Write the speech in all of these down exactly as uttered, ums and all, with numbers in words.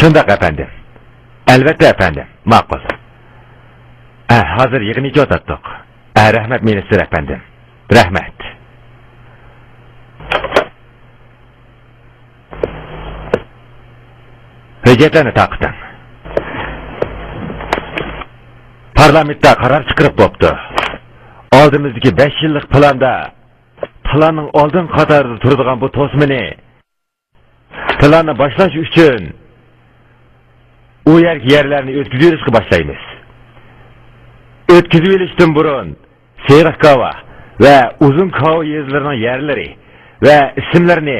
شۇنداق، ئەپەندىم. ئەلۋەتتە، ئەپەندىم. ماقۇل. ئە، ھازىر يىغىننى توختاتتۇق. ئە، رەھمەت، مىنىستىر ئەپەندىم. رەھمەت. ھۆججەتلەرنى تارقىتىڭ. پارلامېنتتا قارار چىقىرىپ بوپتۇ. ئالدىمىزدىكى بەش يىللىق پىلاندا، پىلاننىڭ ئالدىنقى قاتارىدا تۇرىدىغان بۇ توسمىنى، پىلاننى باشلاش ئۈچۈن ئۇ يەرگە يەرلەرنى ئۆتكۈزۈۋېلىشقا باشلايمىز. ئۆتكۈزۈۋېلىشتىن بۇرۇن سېرىق كاۋا ۋە ئۇزۇن كاۋا يېزىلىرىنىڭ يەرلىرى ۋە ئىسىملىرىنى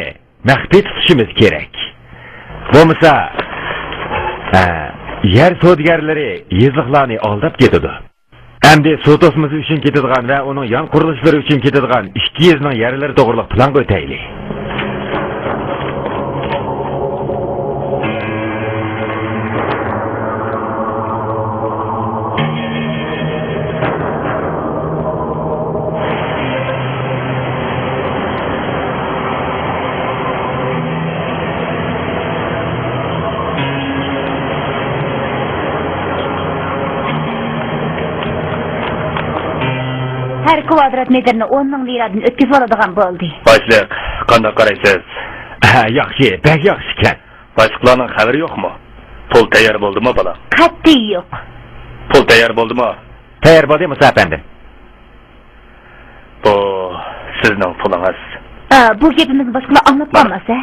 مەخپىي تۇتۇشىمىز كېرەك. بولمىسا، ئە، يەر سودىگەرلىرى يېزىلىقلارنى ئالداپ كېتىدۇ. ئەمدى سۇ توسمىسى ئۈچۈن كېتىدىغان ۋە ئۇنىڭ يان قۇرۇلۇشلىرى ئۈچۈن كېتىدىغان ئىككى يېزىنىڭ يەرلىرى توغرىلىق پىلانغا ئۆتەيلى. ھەر كۋادرات مېتىرنى ئون مىڭ لىرادىن ئۆتكۈزۈۋالىدىغان بولدى. باشلىق، قانداق قارايسىز؟ ھە، ياخشى، بەك ياخشىكەن. باشلىقلارنىڭ خەۋىرى يوقمۇ؟ پۇل تەييار بولدىمۇ، بالام؟ قەتئىي يوق. پۇل تەييار بولدىمۇ؟ تەييار بولدى، مۇسا ئەپەندىم. بۇ سىزنىڭ پۇلىڭىز. ئا، بۇ گېپىمىزنى باشقىلار ئاڭلاپ مانا. قالماس، ھە؟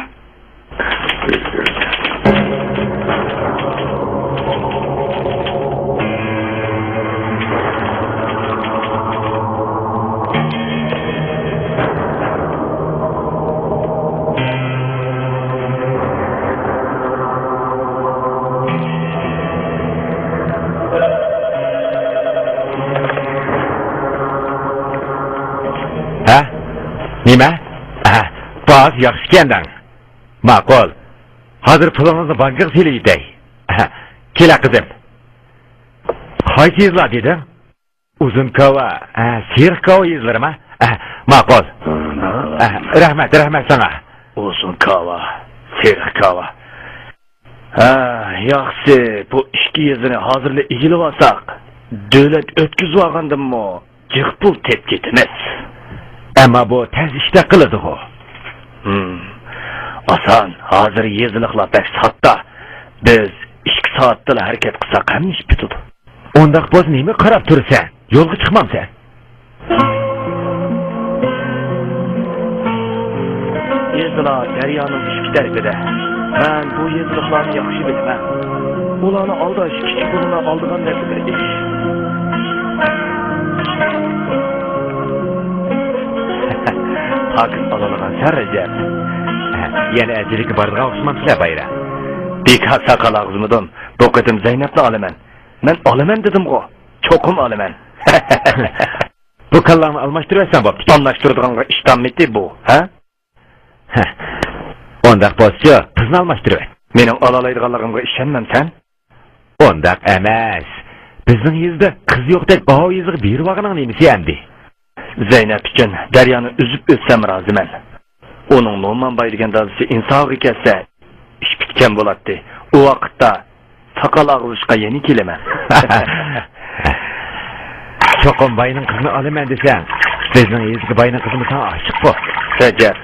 ھە؟ نېمە؟ ھە، باھاسى ياخشىكەن دەڭ. ماقۇل. ھازىر پۇلىڭىزنى بانكىغا سېلىۋېتەي. ھە، كېلە قىزىم. قايسى يېزىلار دېدىڭ؟ ئۇزۇن كاۋا، ھە، سېرىق كاۋا يېزىلىرىما؟ ھە، ماقۇل. ھە، رەھمەت، رەھمەت ساڭا. ئۇزۇن كاۋا، سېرىق كاۋا. ھە، ياخشى، بۇ ئىككى يېزىنى ھازىرلا ئىگىلىۋالساق، دۆلەت ئۆتكۈزۈۋالغاندىنمۇ جىق پۇل تېپىپ كېتىمىز. ئەمما بۇ تەس ئىشتەك قىلىدىغۇ. ھىم. ئاسان، ھازىر يېزىلىقلار بەك ساختا. بىز ئىككى سائەتتىلا ھەرىكەت قىلساق ھەممە ئىش پۈتىدۇ. ئۇنداق بولسا نېمە قاراپ تۇرىسەن؟ يولغا چىقمامسەن؟ يېزىلار دەريانىڭ ئىككى تەرىپىدە. مەن بۇ يېزىلىقلارنى ياخشى بىلىمەن. ئۇلارنى ئالداش كىچىك بالىنى ئالدىغاندەك بىر ئىش. پاكىز ئالالىغانسەن، رەجەپ. يەنە ئەجىلىككە بارىدىغان ئوخشىمامسىلەر، بايرام؟ بىكار ساقال ئاغزىمىدىم. بۇ قېتىم زەينەپنى ئالىمەن. مەن ئالىمەن دېدىمغۇ. چوقۇم ئالىمەن. بۇ كاللاڭنى ئالماشتۇرۇۋەتسەڭ بوپتىكەن. ئالماشتۇرىدىغانغا ئىشتانمىتى بۇ، ھە؟ ھە. ئۇنداق بولسىچۇ، قىزنى ئالماشتۇرۇۋەت. مېنىڭ ئالالايدىغانلىقىمغا ئىشەنمەمسەن؟ ئۇنداق ئەمەس. بىزنىڭ يېزىدا قىز يوقتەك ئاۋۇ يېزىغا بېرىۋالغىنىڭ نېمىسى ئەمدى؟ زەينەپ ئۈچۈن دەريانى ئۈزۈپ ئۆتسەم رازىمەن. ئۇنىڭ نومان باي دېگەن دادىسى ئىنساغا كەلسە، ئىش پۈتكەن بولاتتى. ئۇ ۋاقىتتا ساقال ئاغزىشقا يەنە كېلىمەن. چوقۇم باينىڭ قىزىنى ئالىمەن دېسەڭ، بىزنىڭ يېزىدىكى باينىڭ قىزىمۇ ساڭا ئاشىققۇ. رەجەپ،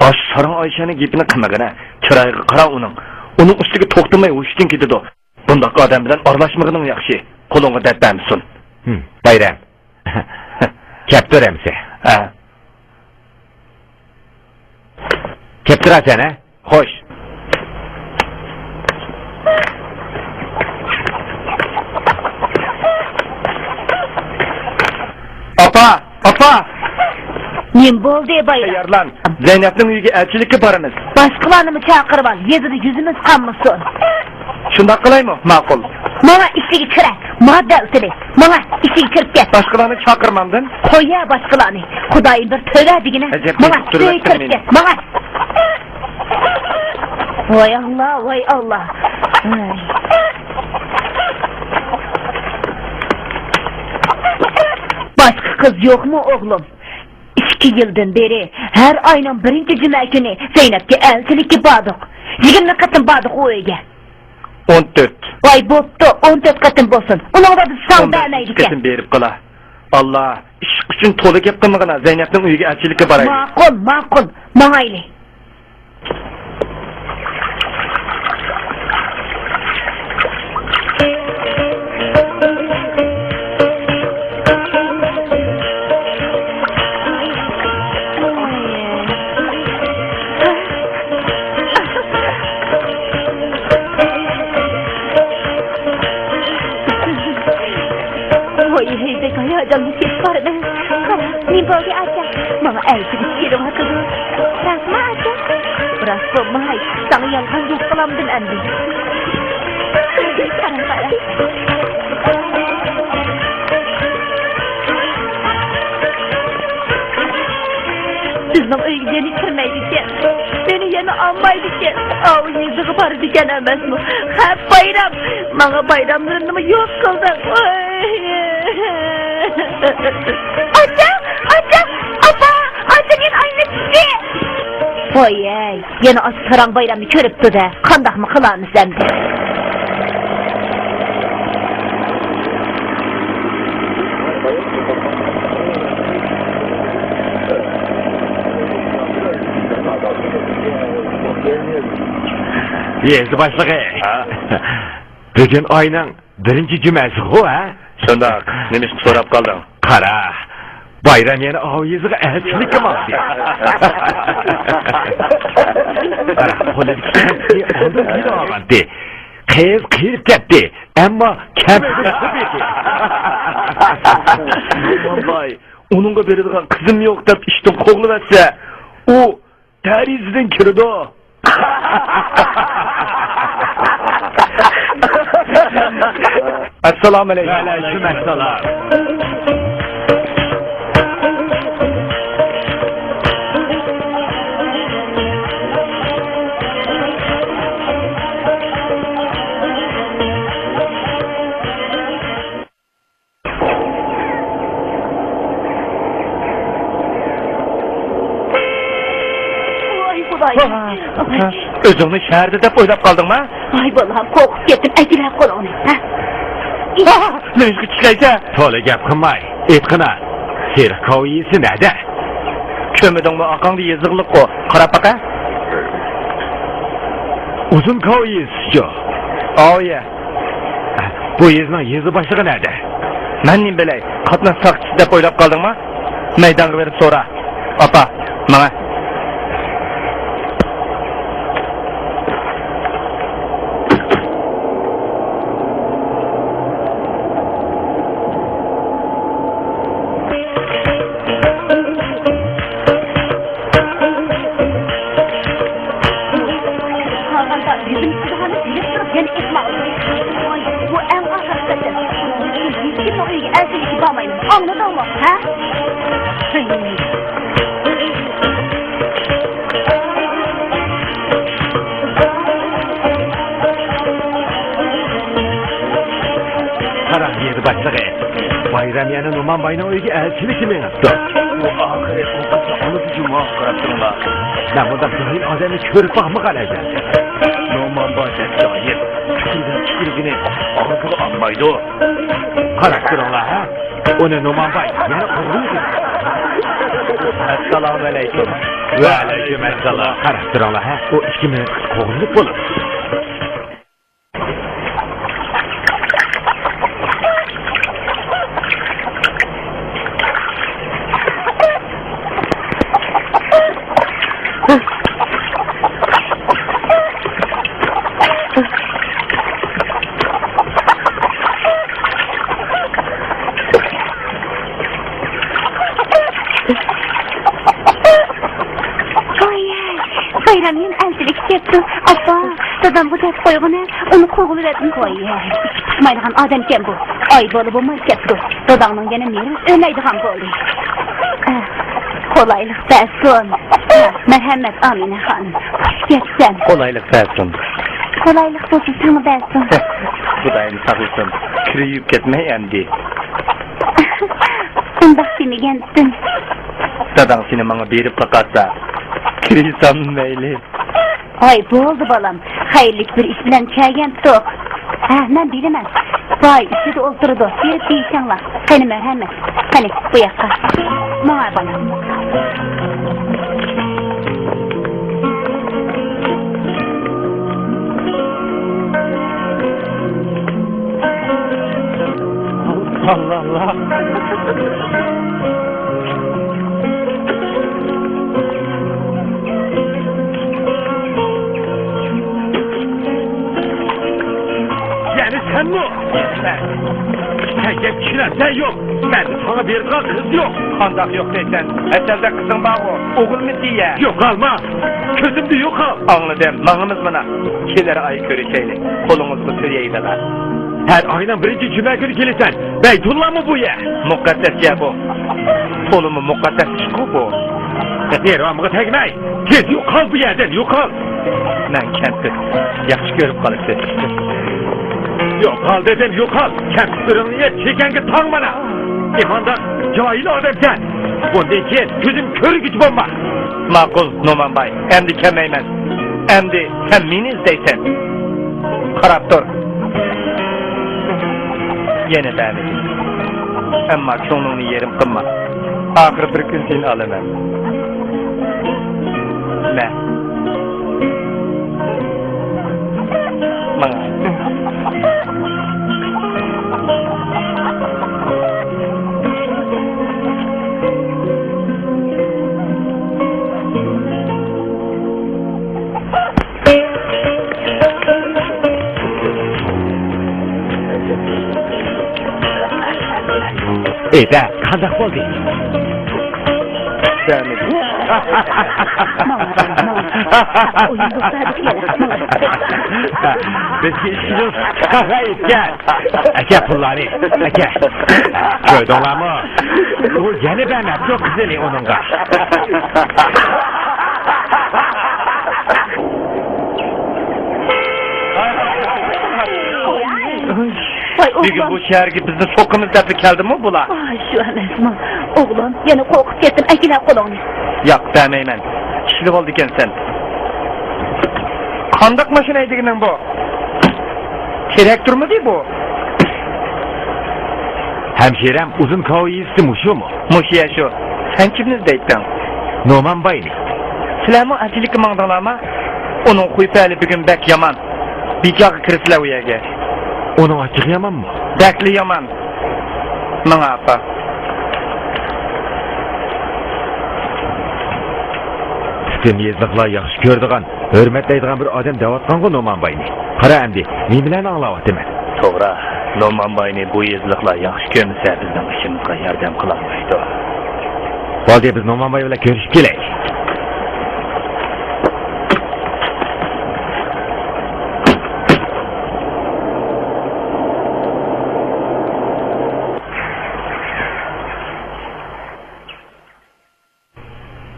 ئاشۇ ساراڭ ئايشەنىڭ گېپىنى قىلمىغىنە. چىرايىغا قارا ئۇنىڭ. ئۇنىڭ ئۈستىگە توختىماي ھوشىدىن كېتىدۇ. بۇنداق ئادەم بىلەن ئارىلاشمىغىنىڭ ياخشى. قولۇڭغا دەرد بەرمىسۇن. ھىم، بايرام. كەپ تۇر ئەمسە. ھە. كەپ تۇرارسەن، ھە؟ خوش. ئاپا! ئاپا! نېمە بولدى، بايرام؟ تەييارلان. زەينەپنىڭ ئۆيىگە ئەلچىلىككە بارىمىز. باشقىلارنىمۇ چاقىرىۋال، يېزىدا يۈزىمىز قانمىسۇن. شۇنداق قىلايمۇ؟ ماقۇل. ماڭا ئىچىگە كىرە. ماڭا دەلتىلى. ماڭا ئىچىگە كىرىپ كەت. باشقىلارنى چاقىرمامدىم. قويە باشقىلارنى. خۇدايىم بىر تۆۋە دېگىنە. ئەجەب ماڭا ئۆيگە كىرىپ كەت. ماڭا. ۋاي ئاللا، ۋاي ئاللا. ۋاي. باشقا قىز يوقمۇ، ئوغلۇم؟ ئىككى يىلدىن بېرى ھەر ئاينىڭ بىرىنچى جۈمە كۈنى زەينەپكە ئەلچىلىككە باردۇق. يىگىرمە قېتىم باردۇق ئۇ ئۆيگە. ئون تۆت. ۋاي، بوپتۇ، ئون تۆت قېتىم بولسۇن. ئۇنىڭغا بىز ساڭ بەرمەيدىكەن. ئون بەشىنچى قېتىم بېرىپ قالا. ئاللا، ئىشق ئۈچۈن تولا گەپ قىلمىغىنا، زەينەپنىڭ ئۆيىگە ئەلچىلىككە بارايلى. ماقۇل، ماقۇل، ماڭايلى. ۋوي، ھەيدەك ھاياجانلىنىپ كېتىپ بارىمەن. قارا، نېمە بولدى ئاچا؟ ماڭا ئەلچىگە كېلىۋاتىدۇ. راستمۇ ئاچا؟ راست بولماي، ساڭا يالغان گەپ قىلامدىم ئەمدى. قارا، قارا. بىزنىڭ ئۆيگە يەنە كىرمەيدىكەن. مېنى يەنە ئالمايدىكەن. ئاۋۇ يېزىغا بارىدىكەن ئەمەسمۇ؟ ھە، بايرام! ماڭا بايراملىرىمنىمۇ يوق قىلدىڭ. ۋاي! ئاچا! ئاچا! ئاپا! ئاچا، مېنى ئاينىتتى! ۋاي-ھەي! يەنە ئاشۇ ساراڭ بايرامنى كۆرۈپتۇ-دە، قانداقمۇ قىلارمىز ئەمدى؟ يېزا باشلىقى. ھە؟ بۈگۈن ئاينىڭ بىرىنچى جۈمەسىغۇ، ھە؟ شۇنداق، نېمىشقا سوراپ قالدىڭ؟ قارا، بايرام يەنە ئاۋۇ يېزىغا ئەلچىلىككە ماڭدى. قارا، قولىدىكى كەمپۈتنى ئالدىن يېدى ئالغانتى. قىز قېرىپ كەتتى، ئەمما كەمپۈتنى سۈپىتى. ۋاي، ئۇنىڭغا بېرىدىغان قىزىم يوق دەپ ئىشتىن قوغلىۋەتسە، ئۇ دېرىزىدىن كىرىدۇ. ئەسسالامۇ ئەلەيكۇم. ۋەئەلەيكۇم ئەسسالام. ۋاي خۇدايىم. ۋاي. ئۆزۈڭنى شەھەردە دەپ ئويلاپ قالدىڭما؟ ۋاي بالام، قورقۇپ كەتتىم، ئەكېلە قولۇڭنى، ھە؟ نېمىشقا تىكلەيسەن؟ تولا گەپ قىلماي، ئېيتقىنا، سېرىق كاۋا يېزىسى نەدە؟ كۆرمىدىڭمۇ، ئارقاڭدا يېزىقلىققۇ، قاراپ باقە. ئۇزۇن كاۋا يېزىسىچۇ؟ ئاۋۇ يە. بۇ يېزىنىڭ يېزا باشلىقى نەدە؟ مەن نېمە بىلەي، قاتناش ساقچىسى دەپ ئويلاپ قالدىڭما؟ مەيدانغا بېرىپ سورا. ئاپا، ماڭە. قالغاندا يۈزۈم چىدىغاندا بىلىپ تۇرۇپ يەنە ئېيتماڭ. ۋاي، بۇ ئەڭ ئاخىرقى قېتىم. ھېچكىمنىڭ ئۆيىگە ئەلچىلىككە بارمايمەن. ئاڭلىدىڭمۇ؟ ھە؟ قارا، يېزا باشلىقى. بايرام يەنە نومانباينىڭ ئۆيىگە ئەلچىلىككە مېڭىپتۇ. ئۇ ئاخىرى ئۇ قىزنى ئالىدۇ جۇمۇ، قاراپ تۇرۇڭلار. مەن بۇنداق جاھىل ئادەمنى كۆرۈپ باقمىغان ئەزەلدىن. نومانباي بەك جاھىل. پىكىرلەپ پىكىرگىنى ئاغزىغا ئالمايدۇ. قاراپ تۇرۇڭلار، ھە؟ ئۇنى نومانباي يەنە قوغلىدى. ئەسسالامۇئەلەيكۇم. ۋەئەلەيكۇم ئەسسالام. قاراپ تۇرۇڭلار، ھە؟ ئۇ ئىككى مىنۇتقىچە قوغلىنىپ بولىدۇ. ۋاي، بايرام يەنە ئەلچىلىككە كەپتۇ. ئاپا، دادامغا دەپ قويغىنە، ئۇنى قوغلىۋەتمىسۇن. ۋاي، ئىچى پۇشمايدىغان ئادەمكەن بۇ. ئاي بالا بولماي كەپتۇ. داداڭنىڭ يەنە نېرۋىسى ئۆرلەيدىغان بولدى. قولايلىق بەرسۇن. مەرھەمەت، ئامىنە خانىم. خۇش كەپسەن. قولايلىق بەرسۇن. قولايلىق بولسا ساڭا بەرسۇن. خۇدايىم ساقلىسۇن. كىرى يۇيۇپ كەتمەي ئەمدى. ئۇنداق دېمىگەنتىم. داداڭ سېنى ماڭا بېرىپ باقارسا، كىرى سالمىمەيلى. ھاي، بولدى بالام، خەيرلىك بىر ئىش بىلەن كەلگەنتۇق. ھە، مەن بىلىمەن. باي ئىچىدە ئولتۇرىدۇ، بېرىپ دېيىشىڭلار. قېنى مەرھەمەت، قېنى بۇ ياققا. ماڭا بالام. ئاللا ئاللا. يەنە سەنمۇ؟ سەن گەپ چۈشىنەمسەن يوق؟ مەندە ساڭا بېرىدىغان قىز يوق. قانداق يوق دەيسەن؟ ئەسەلدە قىزىڭ بارغۇ، ئوغۇلمۇ دېيە. يوقالما! كۆزۈمدىن يوقال! ئاڭلىدىم، ماڭىمىز مانا. كېلەر ئاي كۆرۈشەيلى، قولىڭىزغا تۆرەيلىغا. ھەر ئاينىڭ بىرىنچى جۈمە كۈنى كېلىسەن. بەيتۇللامۇ بۇ يەر؟ مۇقەددەس يەر بۇ. تولىمۇ مۇقەددەس ئىشقۇ بۇ. نېرۋامغا تەگمەي! تېز يوقال بۇ يەردىن، يوقال! مەن كەمپۈت. ياخشى كۆرۈپ قالىسىز. يوقال دېدىم، يوقال! كەمپۈتلىرىڭنى يەپ چېكەڭگە تاڭ مانا! ئىماندار، جاھىل ئادەمسەن! بۇندىن كېيىن كۆزۈم كۆرگۈچى بولما! ماقۇل، نومانباي، ئەمدى كەلمەيمەن. ئەمدى سەن مېنى ئىزدەيسەن. قاراپ تۇر. يەنە بەرمىدىم. ئەمما كۆڭلۈڭنى يېرىم قىلما. ئاخىر بىر كۈن سېنى ئالىمەن. مە. ماڭا. ئېيتە، قانداق بولدى؟ بىزگە ئىككى يۈز قەھۋە ئېيتكەن. ئەكە پۇللارنى، ئەكە. كۆردۈڭلارمۇ؟ ئۇ يەنە بەرمەپتۇ قىزىنى ئۇنىڭغا. ۋاي، بۈگۈن ئوغلۇم. بۇ شەھەرگە بىزنى سوقىمىز دەپلا كەلدىمۇ بۇلار؟ ۋاي، شۇ ئەمەسمۇ؟ ئوغلۇم، يەنە قورقۇپ كەتتىم، ئەكېلە قولۇڭنى. ياق، بەرمەيمەن. ئىشلىۋالىدىكەنسەن. قانداق ماشىنا ھەيدىگىنىڭ بۇ؟ تىراكتورمىدى بۇ؟ ھەمشىرەم، ئۇزۇن كاۋا يېزىسى مۇشۇمۇ؟ مۇشۇ يە شۇ. سەن كىمنى ئىزدەيتتىڭ؟ نومانباينى. سىلەرمۇ ئەلچىلىككە ماڭدىڭلارما؟ ئۇنىڭ خۇي پەلى بۈگۈن بەك يامان. بىچارغا كىرىسىلەر ئۇ يەرگە. ئۇنىڭ ئاچچىقى يامانمۇ؟ بەكلا يامان. ماڭا ئاپا. پۈتۈن يېزىلىقلار ياخشى كۆرىدىغان، ھۆرمەتلەيدىغان بىر ئادەم دەۋاتقانغۇ نومانباينى. قارا ئەمدى، نېمىلەرنى ئاڭلاۋاتىمەن. توغرا، نومانباينى بۇ يېزىلىقلار ياخشى كۆرمىسە، بىزنىڭ ئىشىمىزغا ياردەم قىلالمايدۇ. بولدى، بىز نومانباي بىلەن كۆرۈشۈپ كېلەيلى.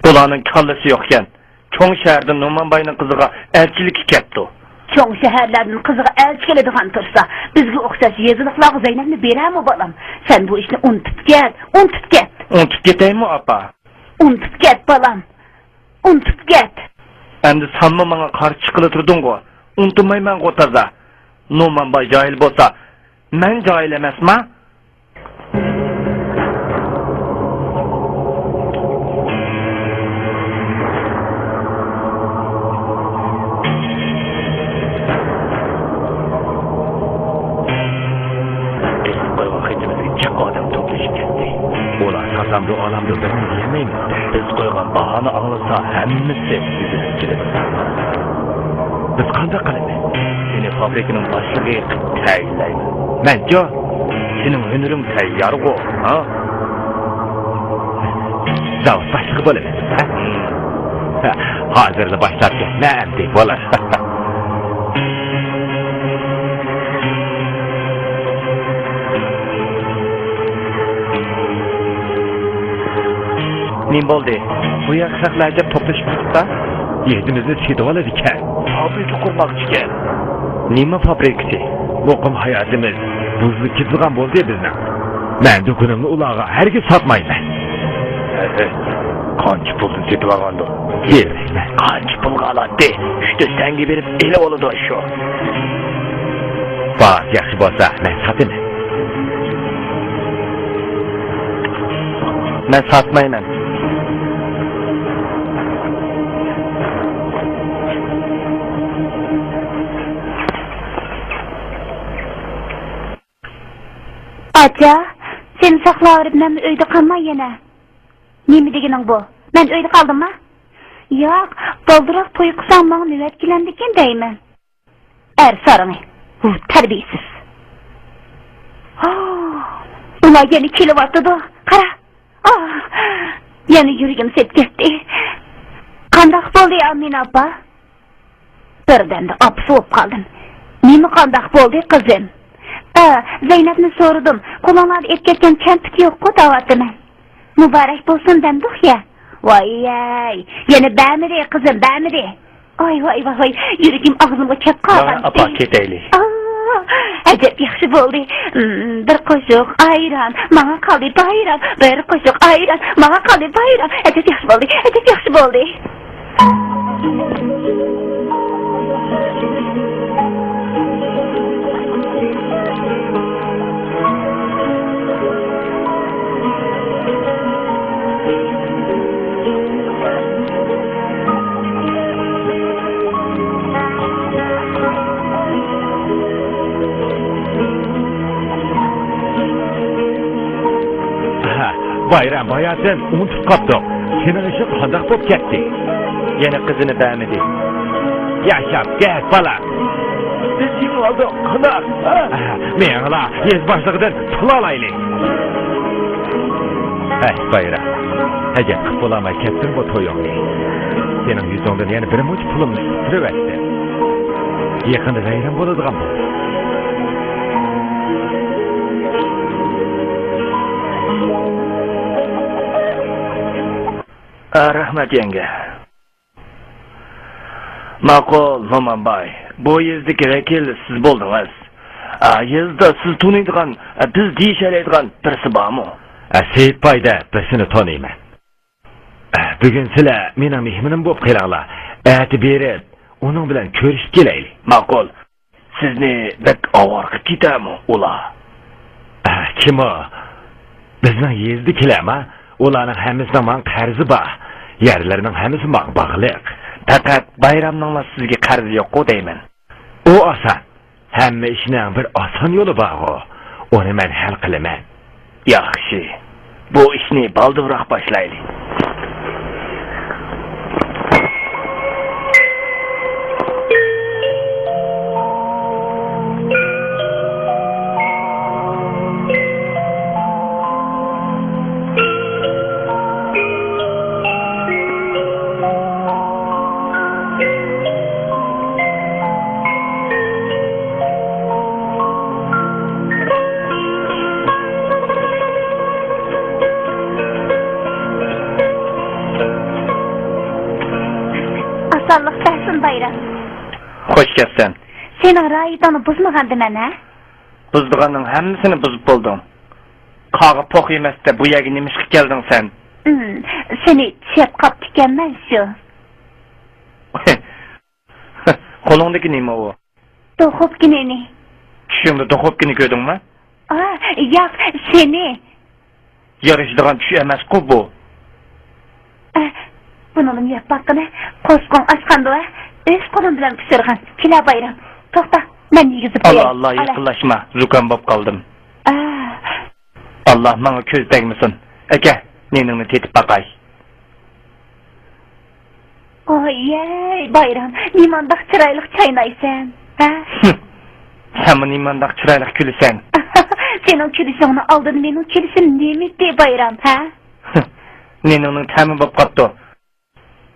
بۇلارنىڭ كاللىسى يوقكەن. چوڭ شەھەردىن نومانباينىڭ قىزىغا ئەلچىلىككە كەپتۇ. چوڭ شەھەرلەردىن قىزىغا ئەلچى كېلىدىغان تۇرسا، بىزگە ئوخشاش يېزىلىقلارغا زەينەپنى بېرەرمۇ، بالام؟ سەن بۇ ئىشنى ئۇنتۇپ كەت، ئۇنتۇپ كەت. ئۇنتۇپ كېتەيمۇ، ئاپا؟ ئۇنتۇپ كەت، بالام. ئۇنتۇپ كەت. ئەمدى سەنمۇ ماڭا قارشى چىققىلى تۇردۇڭغۇ؟ ئۇنتۇمايمەنغۇ تازا. نومانباي جاھىل بولسا، مەن جاھىل ئەمەسما؟ بىز قويغان خېتىمىزگە جىق ئادەم توپلىشىپ كەتتى. ئۇلار سازامدۇ، ئالامدۇ، بىرنى دېيەلمەيمىز. بىز قويغان باھانى ئاڭلىسا، ھەممىسى ئېزىلىپ كېلىدۇ. بىز قانداق قىلىمىز؟ سېنى فابرىكىنىڭ باشلىقى قىلىپ تەيىنلەيمەن. مەنچۇ؟ سېنىڭ ھۈنىرىڭ تەييارغۇ، ھە؟ زاۋۇت باشلىقى بولىمەن، ھە؟ ھازىرلا باشلاپ كەتمە ئەمدى، بولۇر. نېمە بولدى؟ بۇ يەر خەقلەر ئەجەب توپلىشىپ كېتىپتا؟ يېزىمىزنى سېتىۋالىدىكەن. فابرىكا قۇرماقچىكەن. نېمە فابرىكىسى؟ مۇقىم ھاياتىمىز بۇزۇلۇپ كېتىدىغان بولدى بىزنىڭ. مەن دۇكىنىمنى ئۇلارغا ھەرگىز ساتمايمەن. ھە، ھە. قانچە پۇلدىن سېتىۋالغاندۇ؟ بىلمەيمەن. قانچە پۇلغا ئالاتتى؟ ئۈچ تۆت تەڭگە بېرىپ ئېلىۋالىدۇ شۇ. باھاسى ياخشى بولسا، مەن ساتىمەن. مەن ساتمايمەن. ئاچا، سېنى ساقلاۋېرىپ مەنمۇ ئۆيدە قالماي يەنە. نېمە دېگىنىڭ بۇ؟ مەن ئۆيدە قالدىمما؟ ياق، بالدۇرراق توي قىلساڭ ماڭا نۆۋەت كېلەمدىكىن دەيمەن. ئەر سارىڭى، ھۇ، تەربىيىسىز. ھا، ئۇلار يەنە كېلىۋاتىدۇ. قارا. ئاھ، يەنە يۈرىكىم سېتىپ كەتتى. قانداق بولدى، ئامىنە ئاپا؟ بىردەمدە ئاپىسى بولۇپ قالدىم. نېمە قانداق بولدى، قىزىم؟ ئە، زەينەپنى سورىدىم. قولۇڭلاردا ئېلىپ كەتكەن كەمپۈت يوققۇ دەۋاتىمەن. مۇبارەك بولسۇن دەمدۇق يە. ۋايەي، يەنە بەرمىدى، قىزىم، بەرمىدى. ئاي، ۋاي، ۋاي، ۋاي، يۈرىكىم ئاغزىمغا كەپ قالغانتى. ماڭە ئاپا، كېتەيلى. ئا، ئەجەب ياخشى بولدى. مم، بىر قوشۇق ئايران، ماڭا قالدى بايرام. بىر قوشۇق ئايران، ماڭا قالدى بايرام. ئەجەب ياخشى بولدى، ئەجەب ياخشى بولدى. بايرام، باياتىن ئۇنتۇپ قاپتۇق. سېنىڭ ئىشىڭ قانداق بولۇپ كەتتى؟ يەنە قىزىنى بەرمىدى. ياشاپ كەت، بالا. بىز يېڭىۋالدۇق، قانداق؟ ھە؟ مېڭىلا، يېزا باشلىقىدىن پۇل ئالايلى. ھەي، بايرام، ھەجەت قىلىپ بولالماي كەتتىڭ بۇ تويۇڭنى. سېنىڭ يۈزۈڭدىن يەنە بىر مۇنچە پۇلۇمنى سۈپۈرۈۋەتتىم. يېقىندا ۋەيران بولىدىغان بولدۇم. ئا، رەھمەت، يەڭگە. ماقۇل، مومانباي، بۇ يېزىدىكى ۋەكىل سىز بولدىڭىز. ئا، يېزىدا سىز تونۇيدىغان، ئا، بىز دېيىشەلەيدىغان بىرسى بارمۇ؟ ئا، سېيىتباي دەپ بىرسىنى تونۇيمەن. ئا، بۈگۈن سىلەر مېنىڭ مېھمىنىم بولۇپ قېلىڭلار. ئەتە بېرىپ، ئۇنىڭ بىلەن كۆرۈشۈپ كېلەيلى. ماقۇل. سىزنى بەك ئاۋارە قىلىپ كېتەرمۇ ئۇلار؟ ئە، كىم ئۇ؟ بىزنىڭ يېزىدىكىلەرما؟ ئۇلارنىڭ ھەممىسىنىڭ ماڭا قەرزى بار. يەرلىرىنىڭ ھەممىسى ماڭا باغلىق. پەقەت بايرامنىڭلا سىزگە قەرزى يوققۇ دەيمەن. ئۇ ئاسان. ھەممە ئىشنىڭ بىر ئاسان يولى بارغۇ. ئۇنى مەن ھەل قىلىمەن. ياخشى. بۇ ئىشنى بالدۇرراق باشلايلى. ئاسانلىق بەرسۇن، بايرام. خوش كەپسەن. سېنىڭ رايىتىڭنى بۇزمىغاندىمەن، ھە؟ بۇزىدىغاننىڭ ھەممىسىنى بۇزۇپ بولدۇڭ. قاغا پوق يېمەستە بۇ يەرگە نېمىشقا كەلدىڭ سەن؟ ئىم، سېنى چۈشەپ قاپتىكەنمەن شۇ. قولۇڭدىكى نېمە ئۇ؟ دۇخوپكىنى. چۈشۈڭدە دۇخوپكىنى كۆردۈڭمۇ؟ ئا، ياق، سېنى. يارىشىدىغان چۈش ئەمەسقۇ بۇ. ئە، بۇنىڭدىن يەپ باققىنە، قورسىقىڭ ئاچقاندۇ، ئە؟ ئۆز قولۇم بىلەن پىشۇرغان. كېلە بايرام. توختا، مەن يېگۈزۈپ قوياي. ئاللا، ئاللا، ئالە. يېقىنلاشما، زۇكام بوپ قالدىم. ئە. ئاللا ماڭا كۆز تەگمىسۇن. ئەكە، نېنىڭنى تېتىپ باقاي. ئايەي، بايرام، نېمانداق چىرايلىق چاينايسەن، ھە؟ سەنمۇ نېمانداق چىرايلىق كۈلىسەن؟ سېنىڭ كۈلۈشۈڭنىڭ ئالدىدا مېنىڭ كۈلۈشۈم نېمىتى، بايرام، ھە؟ نېنىڭنىڭ تەمى بوپ قاپتۇ؟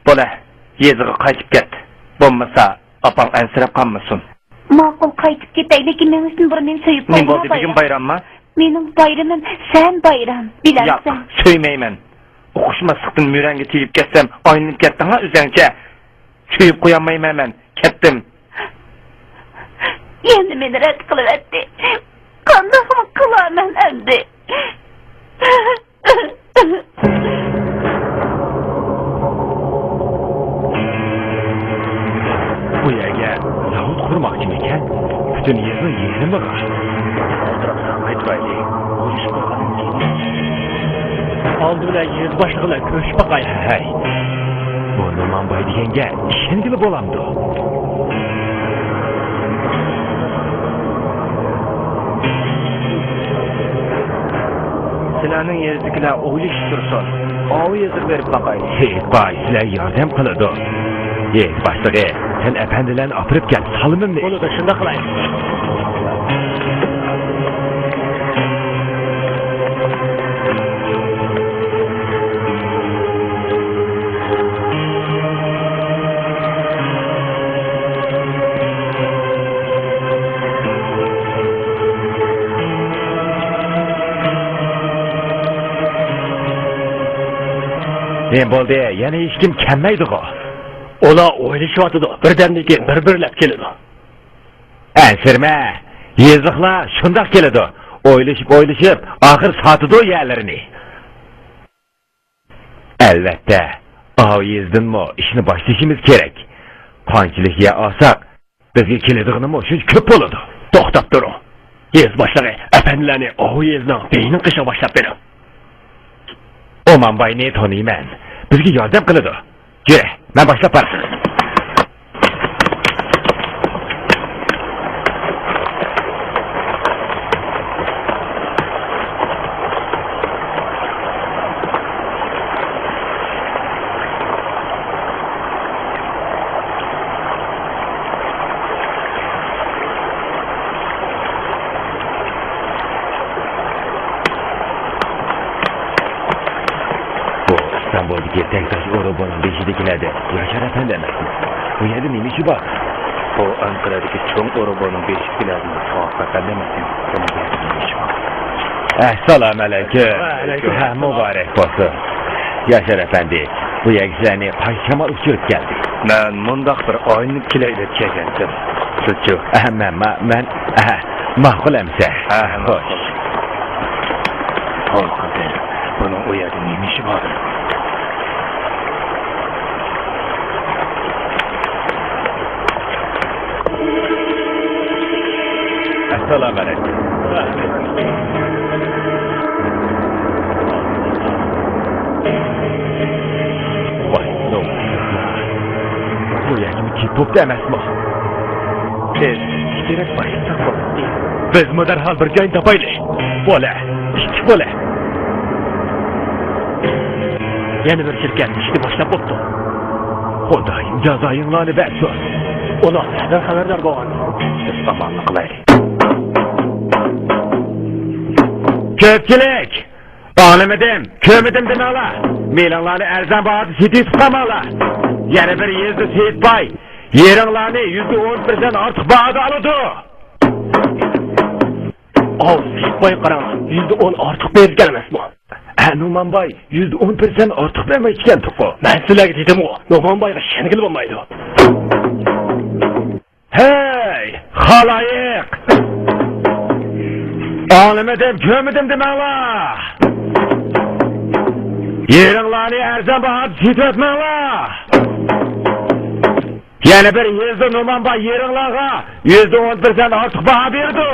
بولە، يېزىغا قايتىپ كەت. بولمىسا، ئاپاڭ ئەنسىرەپ قالمىسۇن. ماقۇل، قايتىپ كېتەي، لېكىن مېڭىشتىن بۇرۇن مېنى سۆيۈپ قويغىنا، بايرام. نېمە بولدى بۈگۈن، بايرامما؟ مېنىڭ بايرىمىم سەن، بايرام، بىلەمسەن؟ ياق، سۆيمەيمەن. ئۇقۇشماسلىقتىن مۈرەڭگە تېگىپ كەتسەم، ئايلىنىپ كەتتىڭ-ھە ئۆزۈڭچە. سۆيۈپ قويالمايمەن مەن، كەتتىم. يەنە مېنى رەت قىلىۋەتتى. قانداقمۇ قىلارمەن ئەمدى؟ قۇرماقچىمىكەن؟ پۈتۈن يېزىنىڭ يېرىمىغا. ئولتۇرۇپ ساڭايتىرايلى. ئويلىشىپ قويغىنىم كېيىن. ئالدى بىلەن يېزا باشلىقى بىلەن كۆرۈشۈپ باقاي. ھەي، بۇ نومانباي دېگەنگە ئىشەنگىلى بولامدۇ؟ سىلەرنىڭ يېزىدىكىلەر ئويلىشىپ تۇرسۇن. ئاۋۇ يېزىغا بېرىپ باقايلى. سېيىتباي سىلەرگە ياردەم قىلىدۇ. يېزا باشلىقى، سەن ئەپەندىلەرنى ئاپىرىپ كەل، سالىمىمنى. بولىدۇ، شۇنداق قىلاي. نېمە بولدى؟ يەنە ھېچكىم كەلمەيدىغۇ؟ ئۇلار ئويلىشىۋاتىدۇ، بىردەمدىن كېيىن بىر-بىرلەپ كېلىدۇ. ئەنسىرىمە، يېزىلىقلار شۇنداق كېلىدۇ. ئويلىشىپ-ئويلىشىپ، ئاخىر ساتىدۇ يەرلىرىنى. ئەلۋەتتە، ئاۋۇ يېزىدىنمۇ ئىشنى باشلىشىمىز كېرەك. قانچىلىك يەر ئالساق، بىزگە كېلىدىغىنىمۇ شۇنچە كۆپ بولىدۇ. توختاپ تۇرۇڭ. يېزا باشلىقى، ئەپەندىلەرنى ئاۋۇ يېزىنىڭ بېيىنىڭ قېشىغا باشلاپ بېرىڭ. ئومانباينى تونۇيمەن. بىزگە ياردەم قىلىدۇ. يۈرە، مەن باشلاپ بارىمەن. بۇ ئىستانبۇلدىكى تەكتاش ئورۇبونىڭ بېشىدىكىلەردە ياشار ئەپەندى ئەمەسمۇ؟ بۇ يەردە نېمە ئىشى بار؟ بۇ ئەنقەرەدىكى چوڭ ئورۇبونىڭ بېشىدىكىلەردىن ساۋاق ئەپەندى ئەمەسمۇ؟ بۇنىڭ بۇ يەردە نېمە ئىشى بار؟ ئەسسالامۇ ئەلەيكۇم. ۋەئەلەيكۇم. ھە، مۇبارەك بولسۇن. ياشار ئەپەندى، بۇ يەرگە سىلەرنى قايسى شامال ئۇچۇرۇپ كەلدى؟ مەن مۇنداق بىر ئايلىنىپ كېلەي دەپ كەلگەنتىم. سىزچۇ؟ ئەھە، مەن، ما-، مەن، ئەھە، ماقۇل ئەمىسە. ھە، ھە، خوش. ماقۇل. ھوي قىزىم، بۇنىڭ ئۇ يەردە نېمە ئىشى بار؟ ئەسسالامۇ ئەلەيكۇم. ۋاي، نومۇسسىزلار. بۇ يەرگىمۇ كېلىپ بوپتۇ ئەمەسمۇ؟ بىز كېرەك باشلىساق بولاتتى. بىزمۇ دەرھال بىر جاينى تاپايلى. بولە، ئىككى بولە. يەنە بىر شىركەت ئىشنى باشلاپ بوپتۇ. خۇدايىم جازايىڭلارنى بەرسۇن. ئۇلار سىزدىن خەۋەردار بولغان. بىز ئامانلىق قىلايلى. كۆپچىلىك! ئاڭلىمىدىم، كۆرمىدىم دېمەڭلار. مېلىڭلارنى ئەرزان باھادا سېتىۋېتىپ قالماڭلار. يەنە بىر يېزىدا سېيىتباي يېرىڭلارنى يۈزدە ئون پىرسەنت ئارتۇق باھادا ئالىدۇ. ئاۋۇ سېيىتبايغا قاراڭلار، يۈزدە ئون ئارتۇق بېرىدىكەن ئەمەسمۇ؟ ھە، نومانباي يۈزدە ئون پىرسەنت ئارتۇق بەرمەيدىكەنتۇققۇ. مەن سىلەرگە دېدىمغۇ، نومانبايغا ئىشەنگىلى بولمايدۇ. ھەي، خالايىق! ئاڭلىمىدىم، كۆرمىدىم دېمەڭلار! يېرىڭلارنى ئەرزان باھادا سېتىۋەتمەڭلار! يەنە بىر يېزىدا نومانباي يېرىڭلارغا يۈزدە ئون پىرسەنت ئارتۇق باھا بېرىدۇ.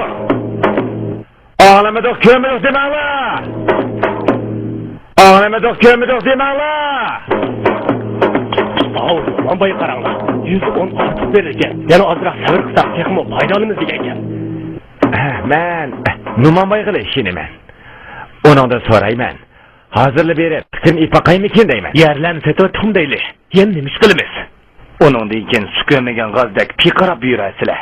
ئاڭلىمىدۇق، كۆرمىدۇق دېمەڭلار! ئاڭلىمىدۇق، كۆرمىدۇق دېمەڭلار! ئاۋۇ نومانبايغا قاراڭلار، يۈزدە ئون ئارتۇق بېرىدىكەن. يەنە ئازراق سەۋر قىلساق تېخىمۇ پايدا ئالىمىز دېگەنكەن. ھە، مەن نومانبايغىلا ئىشىنىمەن. ئۇنىڭدىن سورايمەن. ھازىرلا بېرىپ پىكرىنى ئېيتىپ باقايمىكىن دەيمەن. يەرلەرنى سېتىۋەتتۇقمۇ دەيلى. يەنە نېمە ئىش قىلىمىز؟ ئۇنىڭدىن كېيىن سۇ كۆرمىگەن غازدەك پىقىراپ يۈرەرسىلەر.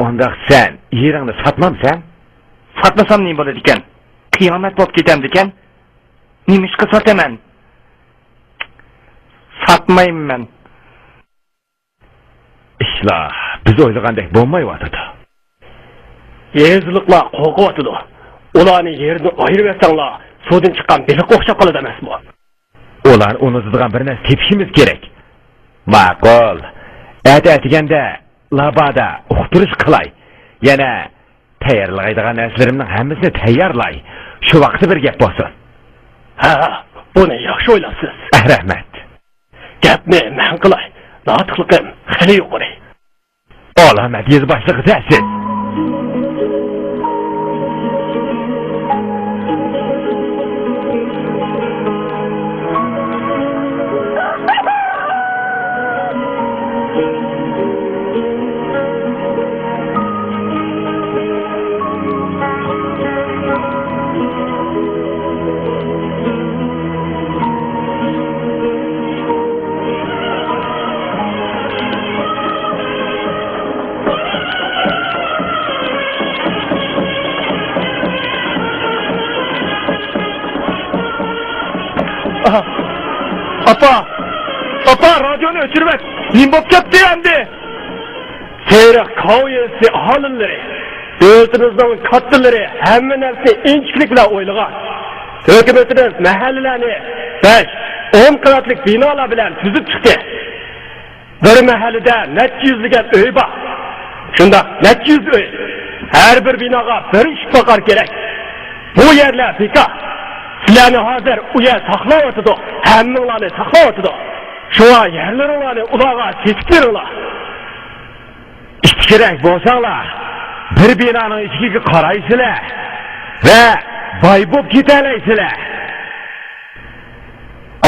ئۇنداق سەن يېرىڭنى ساتمامسەن؟ ساتمىسام نېمە بولىدىكەن؟ قىيامەت بولۇپ كېتەمدىكەن؟ نېمىشقا ساتىمەن؟ ساتمايمەن. ئىشلار بىز ئويلىغاندەك بولمايۋاتىدۇ. يېزىلىقلار قورقۇۋاتىدۇ. ئۇلارنى يېرىدىن ئايرىۋەتسەڭلار، سۇدىن چىققان بېلىققا ئوخشاپ قالىدۇ ئەمەسمۇ؟ ئۇلارنى ئۇنىتىدىغان بىر نەرسە تېپىشىمىز كېرەك. ماقۇل. ئەتە ئەتىگەندە لابادا ئۇقتۇرۇش قىلاي. يەنە تەييارلايدىغان نەرسىلىرىمنىڭ ھەممىسىنى تەييارلاي. شۇ ۋاقىتتا بىر گەپ بولسۇن. ھە، بۇنى ياخشى ئويلاپسىز. رەھمەت. گەپنى مەن قىلاي. ناتىقلىقىم خېلى يۇقىرى. ئالامەت يېزا باشلىقى سەنسىز. ئاپا! ئاپا، رادىيونى ئۆچۈرۈۋەت! نېمە بولۇپ كەتتى ئەمدى؟ سېرىق كاۋ يېزىسى ئاھالىلىرى، دۆلىتىمىزنىڭ كاتتىلىرى ھەممە نەرسىنى ئىنچىكىلىك بىلەن ئويلىغان. ھۆكۈمىتىمىز مەھەللىلەرنى بەش، ئون قەۋەتلىك بىنالار بىلەن تۈزۈپ چىقتى. بىر مەھەللىدە نەچچە يۈزلىگەن ئۆي بار. شۇنداق، نەچچە يۈز ئۆي. ھەر بىر بىناغا بىر ئىشىك پاقار كېرەك. بۇ يەرلەر بىكار. سىلەرنى ھازىر ئۇ يەر ساقلاۋاتىدۇ. ھەممىڭلارنى ساقلاۋاتىدۇ. شۇڭا يەرلىرىڭلارنى ئۇلارغا سېتىپ بېرىڭلار. ئىتتىكرەك بولساڭلار، بىر بىنانىڭ ئىشىكىگە قارايسىلەر ۋە باي بولۇپ كېتەلەيسىلەر.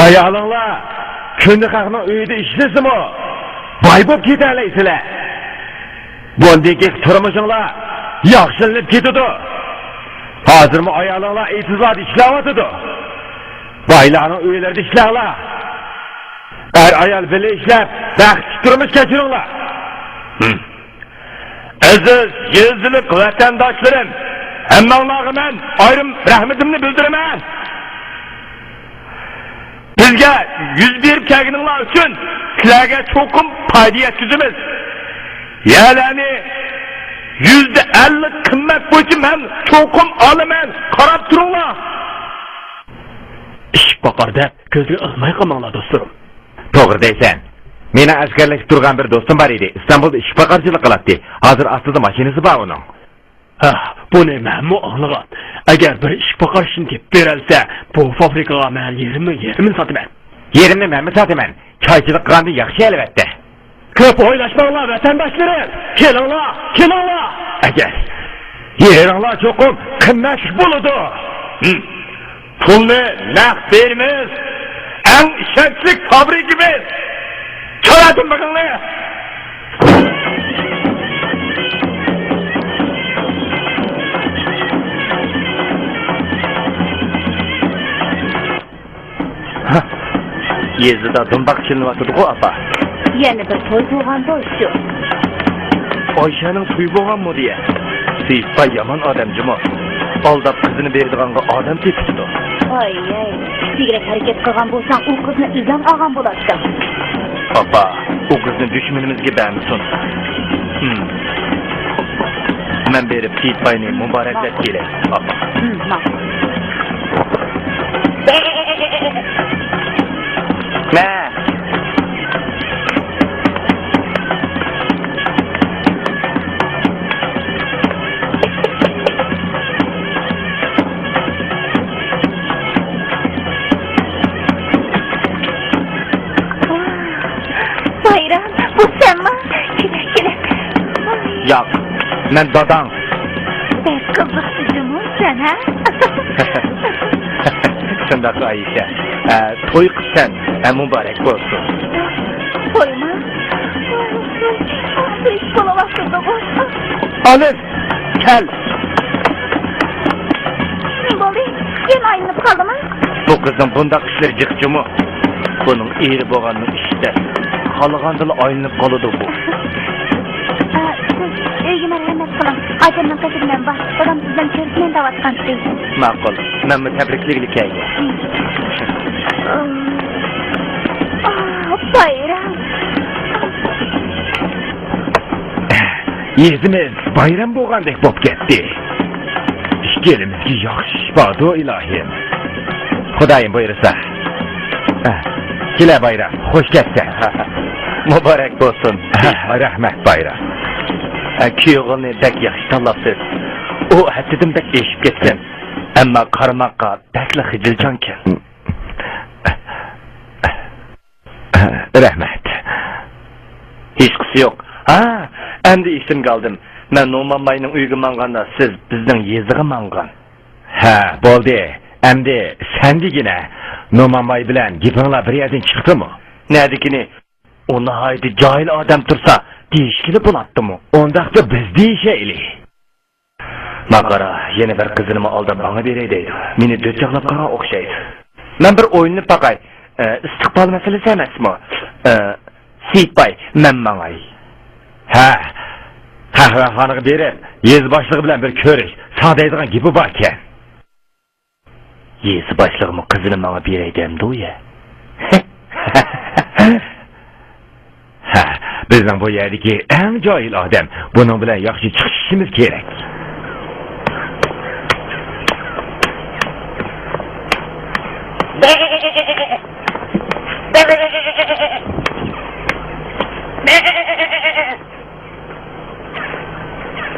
ئايالىڭلار كۈندە خەقنىڭ ئۆيىدە ئىشلىسىمۇ، باي بولۇپ كېتەلەيسىلەر. بۇندىن كېيىنكى تۇرمۇشۇڭلار ياخشىلىنىپ كېتىدۇ. ھازىرمۇ ئايالىڭلار ئېتىزلاردا ئىشلەۋاتىدۇ. بايلارنىڭ ئۆيلىرىدە ئىشلەڭلار. ئەر-ئايال بىللە ئىشلەپ، بەختلىك تۇرمۇش كەچۈرۈڭلار. ھىم. ئەزىز يېزىلىق ۋەتەنداشلىرىم، ھەممىڭلارغا مەن ئايرىم رەھمىتىمنى بىلدۈرىمەن. بىزگە يۈز بېرىپ كەلگىنىڭلار ئۈچۈن سىلەرگە چوقۇم پايدا يەتكۈزىمىز. يەرلەرنى يۈزدە ئەللىك قىممەت بويىچە مەن چوقۇم ئالىمەن، قاراپ تۇرۇڭلار. ئىشىك پاقار دەپ كۆزگە ئىلماي قالماڭلار دوستلىرىم. توغرا دەيسەن. مېنىڭ ئەسكەرلەشكە تۇرغان بىر دوستۇم بار ئىدى. ئىستانبۇلدا ئىشىك پاقارچىلىق قىلاتتى. ھازىر ئاستىدا ماشىنىسى بار ئۇنىڭ. ھە، بۇنى مەنمۇ ئاڭلىغان. ئەگەر بىر ئىشىك پاقار ئىشىنى تېپىپ بېرەلىسە، بۇ فابرىكىغا مەن يېرىمنىڭ يېرىمىنى ساتىمەن. يېرىمنى مەنمۇ ساتىمەن. چايچىلىق قىلغاندىن ياخشى ئەلۋەتتە. كۆپ ئويلاشماڭلار ۋەتەنداشلىرىم. كېلىڭلار، كېلىڭلار. ئەگەر يېرىڭلار چوقۇم قىممەتلىك بولىدۇ. ھىم. پۇلنى نەق بېرىمىز. ئەڭ ئىشەنچلىك فابرىكىمىز. چالاردىن بېقىڭلار. يېزىدا دۇمباق چېلىنىۋاتىدىغۇ، ئاپا؟ يەنە بىر توي بولغاندۇ شۇ. ئايشەنىڭ تويى بولغانمۇ دېيە؟ سېيىتباي يامان ئادەم جۇمۇ. ئالداپ قىزىنى بېرىدىغانغا ئادەم تېپىپتۇ. ئاي، ئاي، كىچىكرەك ھەرىكەت قىلغان بولساڭ، ئۇ قىزنى ئۆزۈڭ ئالغان بولاتتىڭ. ئاپا، ئۇ قىزنى دۈشمىنىمىزگە بەرمىسۇن. ھىم. مەن بېرىپ سېيىتباينى مۇبارەكلەپ كېلەي، ئاپا. ھىم، ماقۇل. مە. بايرام، بۇ سەنما؟ كېلە، كېلە. ياق، مەن داداڭ. بەك قىزىقتى جۇمۇ سەن، ھە؟ شۇنداق، ئايشە. ئە، توي قىپسەن، ئە، مۇبارەك بولسۇن. تويمۇ؟ بىر ئىش بولۇۋاتىدىغۇ. ئالىس، كەل. نېمە بولدى؟ يەنە ئايلىنىپ قالدىمۇ؟ بۇ قىزنىڭ بۇنداق ئىشلىرى جىق جۇمۇ. بۇنىڭ ئېرى بولغاننىڭ ئىشى تەس. خالىغاندىلا ئايلىنىپ قالىدۇ بۇ. ئە، سىز ئۆيگە مەرھەمەت قىلىڭ. ئاچامنىڭ قېشىدا مەن بار. دادام سىز بىلەن كۆرۈشىمەن دەۋاتقانتى. ماقۇل. مەنمۇ تەبرىكلىگىلى كەلگەن. ئاھ، بايرام. يېزىمىز بايرام بولغاندەك بولۇپ كەتتى. ئىككىلىمىزگە ياخشى ئىش باردۇ، ئىلاھىم. خۇدايىم بۇيرۇسا. كېلە بايرام، خوش كەپسەن. مۇبارەك بولسۇن. رەھمەت بايرام. كۈيئوغۇلنى بەك ياخشى تاللاپسىز. ئۇ ھەددىدىن بەك ئېشىپ كەتكەن. ئەمما قارىماققا بەكلا خىجىلچانكەن. رەھمەت. ھېچقىسى يوق. ھا، ئەمدى ئېسىمگە ئالدىم. مەن نومانباينىڭ ئۆيىگە ماڭغاندا، سىز بىزنىڭ يېزىغا ماڭغان. ھە، بولدى. ئەمدى سەن دېگىنە، نومانباي بىلەن گېپىڭلار بىر يەردىن چىقتىمۇ؟ نەدىكىنى؟ ئۇ ناھايىتى جاھىل ئادەم تۇرسا، دېيىشكىلى بولاتتىمۇ؟ ئۇنداقتا بىز دېيىشەيلى. ماقارا، يەنە بىر قىزىنىمۇ ئالداپ ماڭا بېرەي دەيدۇ. مېنى دۆتجاقلاپ قالغان ئوخشايدۇ. مەن بىر ئويلىنىپ باقاي. ئە، ئىستىقبال مەسىلىسى ئەمەسمۇ؟ ئە، سېيىتباي، مەن ماڭاي. ھە، قەھۋەخانىغا بېرىپ، يېزا باشلىقى بىلەن بىر كۆرۈش، ساڭا دەيدىغان گېپى باركەن. يېزا باشلىقىمۇ قىزىنى ماڭا بېرەي دەمدۇ يە؟ ھە، بىزنىڭ بۇ يەردىكى ئەڭ جاھىل ئادەم. بۇنىڭ بىلەن ياخشى چىقىشىشىمىز كېرەك.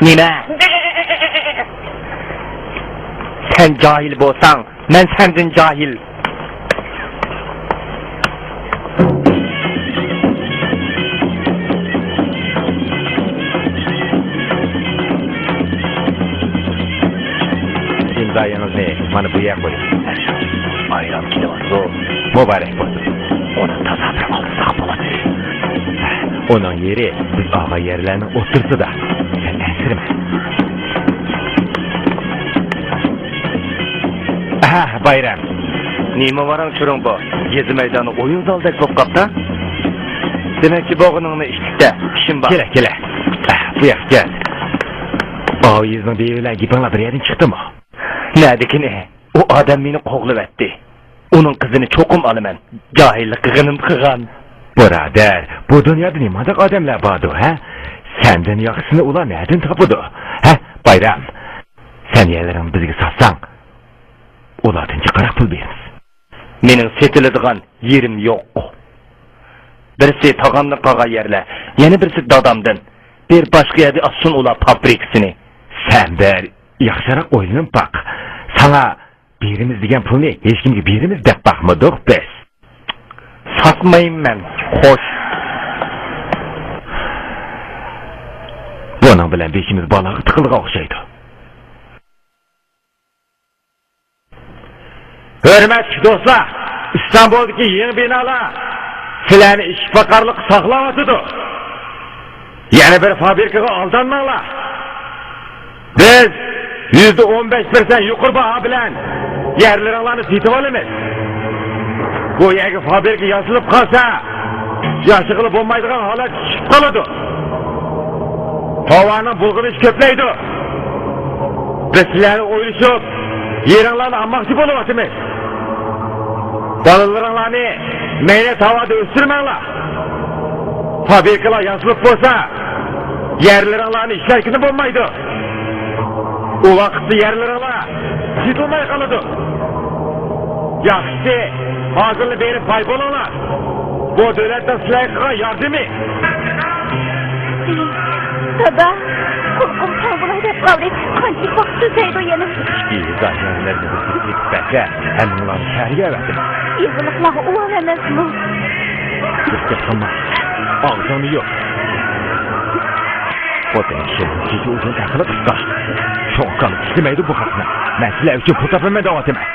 نېمە؟ سەن جاھىل بولساڭ، مەن سەندىن جاھىل. ئىمزايىڭىزنى مانا بۇ يەرگە قويۇڭ. ئايران كېلىۋاتىدۇ. مۇبارەك بولسۇن. ئۇنى تازا بىر ئالدىساق بولاتتى. ئۇنىڭ يېرى بىز ئالغان يەرلەرنىڭ ئوتتۇرىسىدا. سەن ئەنسىرىمە. ئەھە، بايرام. نېمە ۋاراڭ-چۇرۇڭ بۇ؟ يېزا مەيدانى ئويۇن زالىدەك بولۇپ قاپتۇ. دېمەكچى بولغىنىڭنى ئىشلىتە، ئىشىم بار. كېلە، كېلە. ئەھ، بۇ ياققا كەل. ئاۋۇ يېزىنىڭ دېۋى بىلەن گېپىڭلار بىر يەردىن چىقتىمۇ؟ نەدىكىنى؟ ئۇ ئادەم مېنى قوغلىۋەتتى. ئۇنىڭ قىزىنى چوقۇم ئالىمەن. جاھىللىق قىلغىنىم قىلغان. بۇرادەر، بۇ دۇنيادا نېمانداق ئادەملەر باردۇ، ھە؟ سەندىن ياخشىسىنى ئۇلار نەدىن تاپىدۇ؟ ھە، بايرام؟ سەن يەرلىرىڭنى بىزگە ساتساڭ، ئۇلاردىن جىقراق پۇل بېرىمىز. مېنىڭ سېتىلىدىغان يېرىم يوق. بىرسى تاغامدىن قالغان يەرلەر، يەنە بىرسى دادامدىن. بىر باشقا يەردە ئاچسۇن ئۇلار فابرىكىسىنى. سەن بىر ياخشىراق ئويلىنىپ باق. ساڭا بېرىمىز دېگەن پۇلنى ھېچكىمگە بېرىمىز دەپ باقمىدۇق بىز. ساتمايمەن، خوش. بۇنىڭ بىلەن بېشىمىز بالاغا تىقىلغان ئوخشايدۇ. ھۆرمەتلىك دوستلار، ئىستانبۇلدىكى يېڭى بىنالار سىلەرنى ئىشقا پاقارلىققا ساقلاۋاتىدۇ. يەنە بىر فابرىكىغا ئالدانماڭلار. بىز يۈزدە ئون بەش پىرسەنت يۇقىرى باھا بىلەن يەرلىرىڭلارنى سېتىۋالىمىز. بۇ يەرگە فابرىكا ياسىلىپ قالسا، ياشىغىلى بولمايدىغان ھالەتكە چۈشۈپ قالىدۇ. تاۋارنىڭ بۇلغىنىشى كۆپلەيدۇ. بىز سىلەرنى ئويلىشىپ، يېرىڭلارنى ئالماقچى بولۇۋاتىمىز. بالىلىرىڭلارنى مەينەت ھاۋادا ئۆستۈرمەڭلار. فابرىكىلار ياسىلىپ بولسا، يەرلىرىڭلارنى ئىشلەتكىلى بولمايدۇ. ئۇ ۋاقىتتا يەرلىرىڭلار سېتىلماي قالىدۇ. ياخشىسى، ھازىرلا بېرىپ باي بولۇڭلار. بۇ دۆلەتنىڭ سىلەرگە قىلغان ياردىمى. دادا، قۇلىقىم تاڭ بولاي دەپ قالدى. قانچىلىك ۋاقىت تۈزەيدۇ يەنە؟ ئىككى يېزا يەرلىرىنى بىزگە سېتىپ بەرسە، ھەممىڭلارنى شەھەرگە ئەۋەتىمىز. يېزىلىقلارغا ئۇۋال ئەمەسمۇ؟ بىر گەپ قىلما. ئاغزىڭنى يۇم. خوتۇن كىشىنىڭ چېچى ئۇزۇن، ئەقلى قىسقا. شۇڭا كاللا ئىشلىمەيدۇ بۇ خەقنىڭ. مەن سىلەر ئۈچۈن پۇل تاپىمەن دەۋاتىمەن.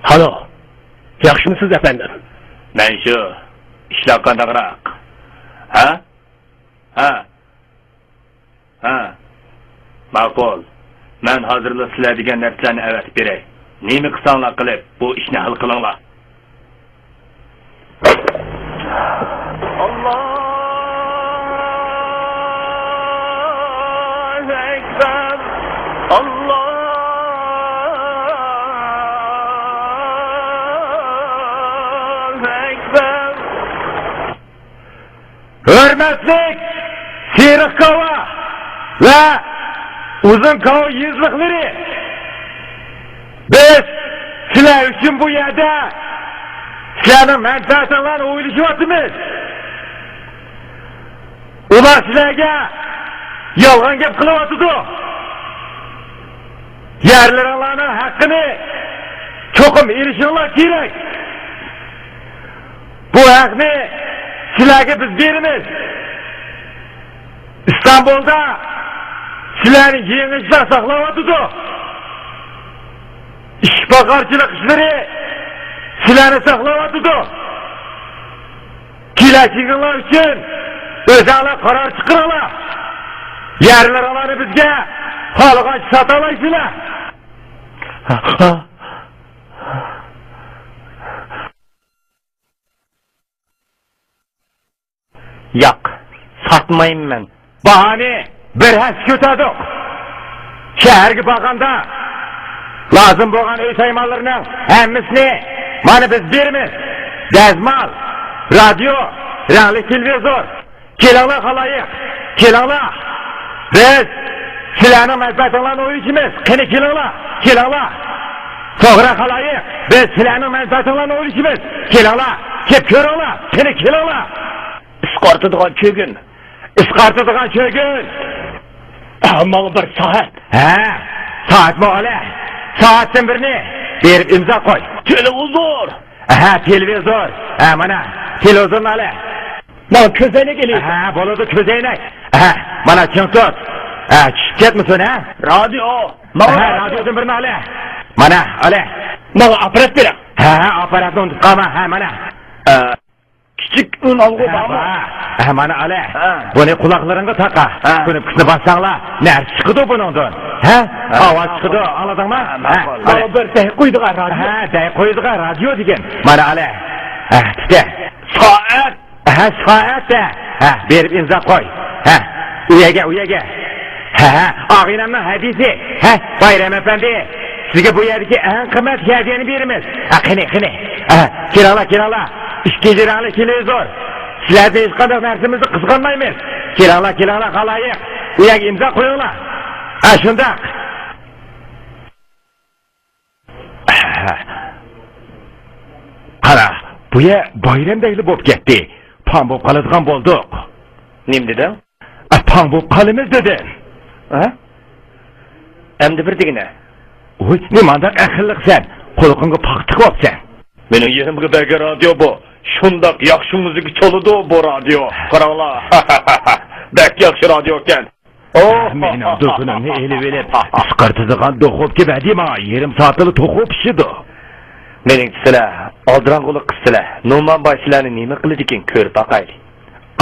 ھالو، ياخشىمۇسىز ئەپەندىم؟ مەن شۇ، ئىشلار قانداقراق؟ ھە؟ ھە؟ ھە، ماقۇل. مەن ھازىرلا سىلەر دېگەن نەرسىلەرنى ئەۋەتىپ بېرەي. نېمە قىلساڭلار قىلىپ، بۇ ئىشنى ھەل قىلىڭلار. ئاللاھۇ ئەكبەر. ئاللاھۇ ئەكبەر. ھۆرمەتلىك سېرىق كاۋا ۋە ئۇزۇن كاۋا يېزىلىقلىرى! بىز سىلەر ئۈچۈن بۇ يەردە سىلەرنىڭ مەنپەئەتىڭلارنى ئويلىشىۋاتىمىز. ئۇلار سىلەرگە يالغان گەپ قىلىۋاتىدۇ. يەرلىرىڭلارنىڭ ھەققىنى چوقۇم ئېلىشىڭلار كېرەك. بۇ ھەقنى سىلەرگە بىز بېرىمىز. ئىستانبۇلدا سىلەرنى يېڭىچىلار ساقلاۋاتىدۇ. ئىشقىپاغارچىلىق ئىشلىرى سىلەرنى ساقلاۋاتىدۇ. كېلەچىكىڭلار ئۈچۈن ئۆزۈڭلار قارار چىقىرىڭلار. يەرلىرىڭلارنى بىزگە خالىغانچە ساتالايسىلەر. ياق، ساتمايمەن. باھانى بىر ھەسسە كۆتەردۇق. شەھەرگە بارغاندا لازىم بولغان ئۆي سايمانلىرىنىڭ ھەممىسىنى مانا بىز بېرىمىز. دەزمال، رادىيو، رەڭلىك تېلېۋىزور. كېلىڭلار خالايىق، كېلىڭلار. بىز سىلەرنىڭ مەنپەئەتىڭلارنى ئويلىشىمىز. قېنى كېلىڭلار، كېلىڭلار. توغرا خالايىق، بىز سىلەرنىڭ مەنپەئەتىڭلارنى ئويلىشىمىز. كېلىڭلار، كېلىپ كۆرۈڭلار. قېنى كېلىڭلار. ئىسقارتىدىغان چۆگۈن. ئىسقارتىدىغان چۆگۈن. ھە، ماڭا بىر سائەت. ھە، سائەتمۇ ئالە. سائەتتىن بىرنى بېرىپ ئىمزا قوي. تېلېۋىزور. ھە، تېلېۋىزور. ھە، مانا، تېلېۋىزورنى ئالە. ماڭا كۆزەينەك ئېلىۋېتىڭ. ھە، بولىدۇ، كۆزەينەك. ھە، مانا، چىڭ تۇت. ھە، چۈشۈپ كەتمىسۇن، ھە. رادىيو. ماڭا ھە، رادىيو. رادىيودىن بىرنى ئالە. مانا، ئالە. ماڭا ئاپپارات بېرىڭ. ھە، ھە، ئاپپاراتنى ئۇنتۇپ قالما. ھە، مانا. ئە، كىچىك ئۈن ئالغۇ ھە، بارمۇ؟ بار. ھە، مانا ئالە. ھە. بۇنى قۇلاقلىرىڭغا تاقا. ھە. كۇنۇپكىسىنى باسساڭلار، نەرسە چىقىدۇ بۇنىڭدىن. ھە؟ ھە. ئاۋاز چىقىدۇ، ئاڭلىدىڭمۇ؟ ھە، ماقۇل. ھە، مانا بىر دەي قويىدىغان رادىيو. ھە، دەي قويىدىغان رادىيو دېگەن. مانا ئالە. ھە، تىتە. سائەت. ھە، سائەت ھە. ھە، بېرىپ ئىمزا قوي. ھە، ئۇ يەرگە، ئۇ يەرگە. ھە، ھە، ئاغىنەمنىڭ ھەدىيىسى. ھە، بايرام ئەپەندى، سىزگە بۇ يەردىكى ئەڭ قىممەت ھەدىيەنى بېرىمىز. ھە، قېنى، قېنى. ھە، كېلىڭلار، كېلىڭلار. ئىككىنچى رەڭلىك تېلېۋىزور. سىلەردىن ھېچقانداق نەرسىمىزنى قىزغانمايمىز. كېلىڭلار، كېلىڭلار، خالايىق. ئۇ يەرگە ئىمزا قويۇڭلار. ھە، شۇنداق. قارا، بۇ يەر بايرامدەكلا بولۇپ كەتتى. پاڭ بولۇپ قالىدىغان بولدۇق. نېمە دېدىڭ؟ ئە، پاڭ بولۇپ قالىمىز دېدىم. ھە؟ ئەمدى بىر دېگىنە. ۋوي، نېمانداق ئەقىللىقسەن؟ قۇلىقىڭغا پاختا تىقىۋاپسەن. مېنىڭ يېرىمگە بەرگەن رادىيو بۇ. شۇنداق ياخشى مۇزىكا چالىدۇ بۇ رادىيو. قاراڭلار. بەك ياخشى رادىيو ئىكەن. ئوھ! مېنىڭ دۇكىنىمنى ئېلىۋېلىپ، ئىسقارتىدىغان دوخوپكا بەردى ماڭا، يېرىم سائەتتىلا توخۇ پىشىدۇ. مېنىڭچە سىلەر ئالدىراڭغۇلۇق قىپسىلەر. نومانباي سىلەرنى نېمە قىلىدىكىن كۆرۈپ باقايلى.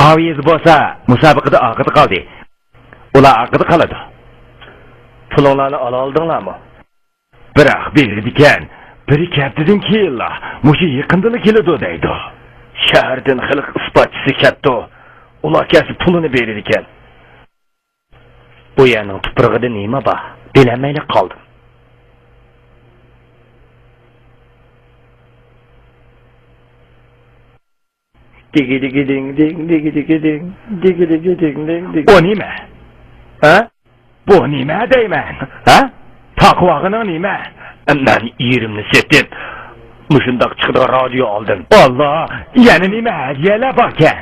ئاۋۇ يېزا بولسا مۇسابىقىدە ئارقىدا قالدى. ئۇلار ئارقىدا قالىدۇ. پۇلۇڭلارنى ئالالىدىڭلارمۇ؟ بىراق بېرىدىكەن، بىر ئىككى ھەپتىدىن كېيىنلا، مۇشۇ يېقىندىلا كېلىدۇ دەيدۇ. شەھەردىن خەلق ئىسپاتچىسى كەپتۇ، ئۇلار كەلسە پۇلىنى بېرىدىكەن. بۇ يەرنىڭ تۇپرىقىدا نېمە بار؟ بىلەلمەيلا قالدىم. دىگىدىگىدىڭ دىڭ، دىگىدىگىدىڭ، دىگىدىگىدىڭ دىڭ، دىگىدىگىدىڭ. ئۇ نېمە؟ ھە؟ بۇ نېمە دەيمەن؟ ھە؟ تاقىۋالغىنىڭ نېمە؟ مەن ئېرىمنى سېتىپ، مۇشۇنداق چىقىدىغان رادىيو ئالدىم. ئاللا، يەنە نېمە ھەدىيەلەر باركەن؟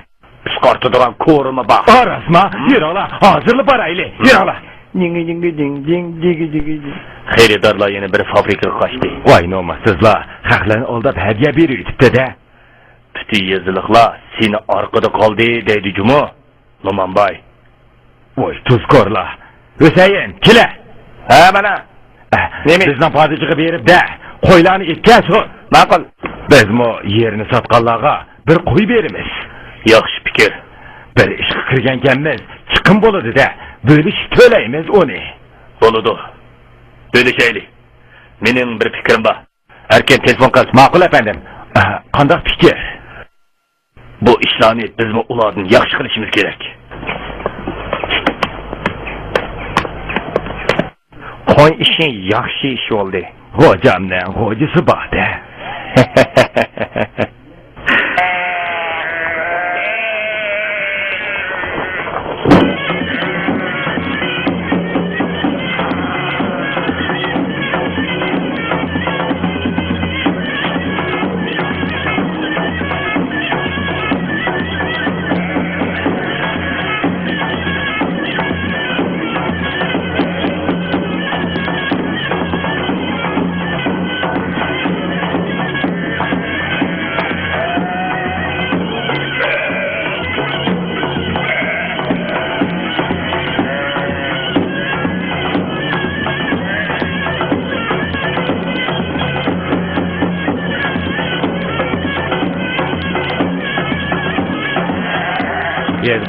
ئىسقارتىدىغان كورىمۇ بار. ئا، راستما؟ يۈرۈڭلار، ھازىرلا بارايلى. يۈرۈڭلار. دىڭ، دىڭ، دىڭ، دىگى، دىگى، دىڭ. خېرىدارلار يەنە بىر فابرىكىغا قاچتى. ۋاي نومۇسسىزلار، خەقلەرنى ئالداپ ھەدىيە بېرىۋېتىپتۇ-دە. پۈتۈن يېزىلىقلار سېنى ئارقىدا قالدى دەيدۇ جۇمۇ، نومانباي. ۋاي تۇزكورلار. ھۈسەيىن، كېلە. ھە، مانا. ئە، نېمە؟ بىزنىڭ پادىچىغا بېرىپ دە، قويلارنى ئېلىپ كەلسۇن. ماقۇل. بىزمۇ يېرىنى ساتقانلارغا بىر قوي بېرىمىز. ياخشى پىكىر. بىر ئىشقا كىرگەنكەنمىز، چىقىم بولىدۇ-دە، بۆلۈشۈپ تۆلەيمىز ئۇنى. بولىدۇ. بۆلۈشەيلى. مېنىڭ بىر پىكرىم بار. ئەركىن، تېلېفون قىل. ماقۇل، ئەپەندىم. ئە، قانداق پىكىر؟ بۇ ئىشلارنى بىزمۇ ئۇلاردىن ياخشى قىلىشىمىز كېرەك. قوي ئىشى ياخشى ئىش بولدى. غوجامنىڭ غوجىسى بار-دە.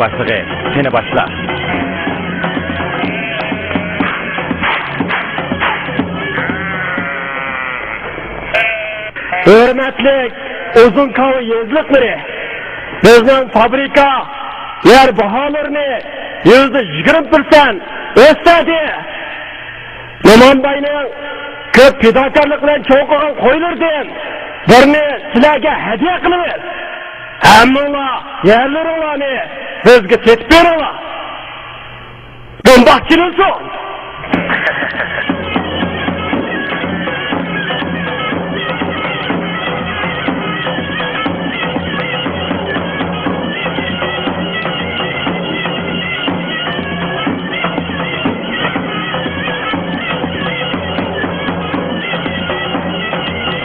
باشلىقى، سېنى باشلا. ھۆرمەتلىك ئۇزۇن كاۋا يېزىلىقلىرى، بىزنىڭ فابرىكا يەر باھالىرىنى يۈزدە يىگىرمە پىرسەنت ئۆستۈردى. نومانباينىڭ كۆپ پىداكارلىق بىلەن چوڭ قىلغان قويلىرىدىن بىرنى سىلەرگە ھەدىيە قىلىمىز. ھەممىڭلار يەرلىرىڭلارنى بىزگە سېتىپ بېرىڭلار. دۇمباق چېلىنسۇن!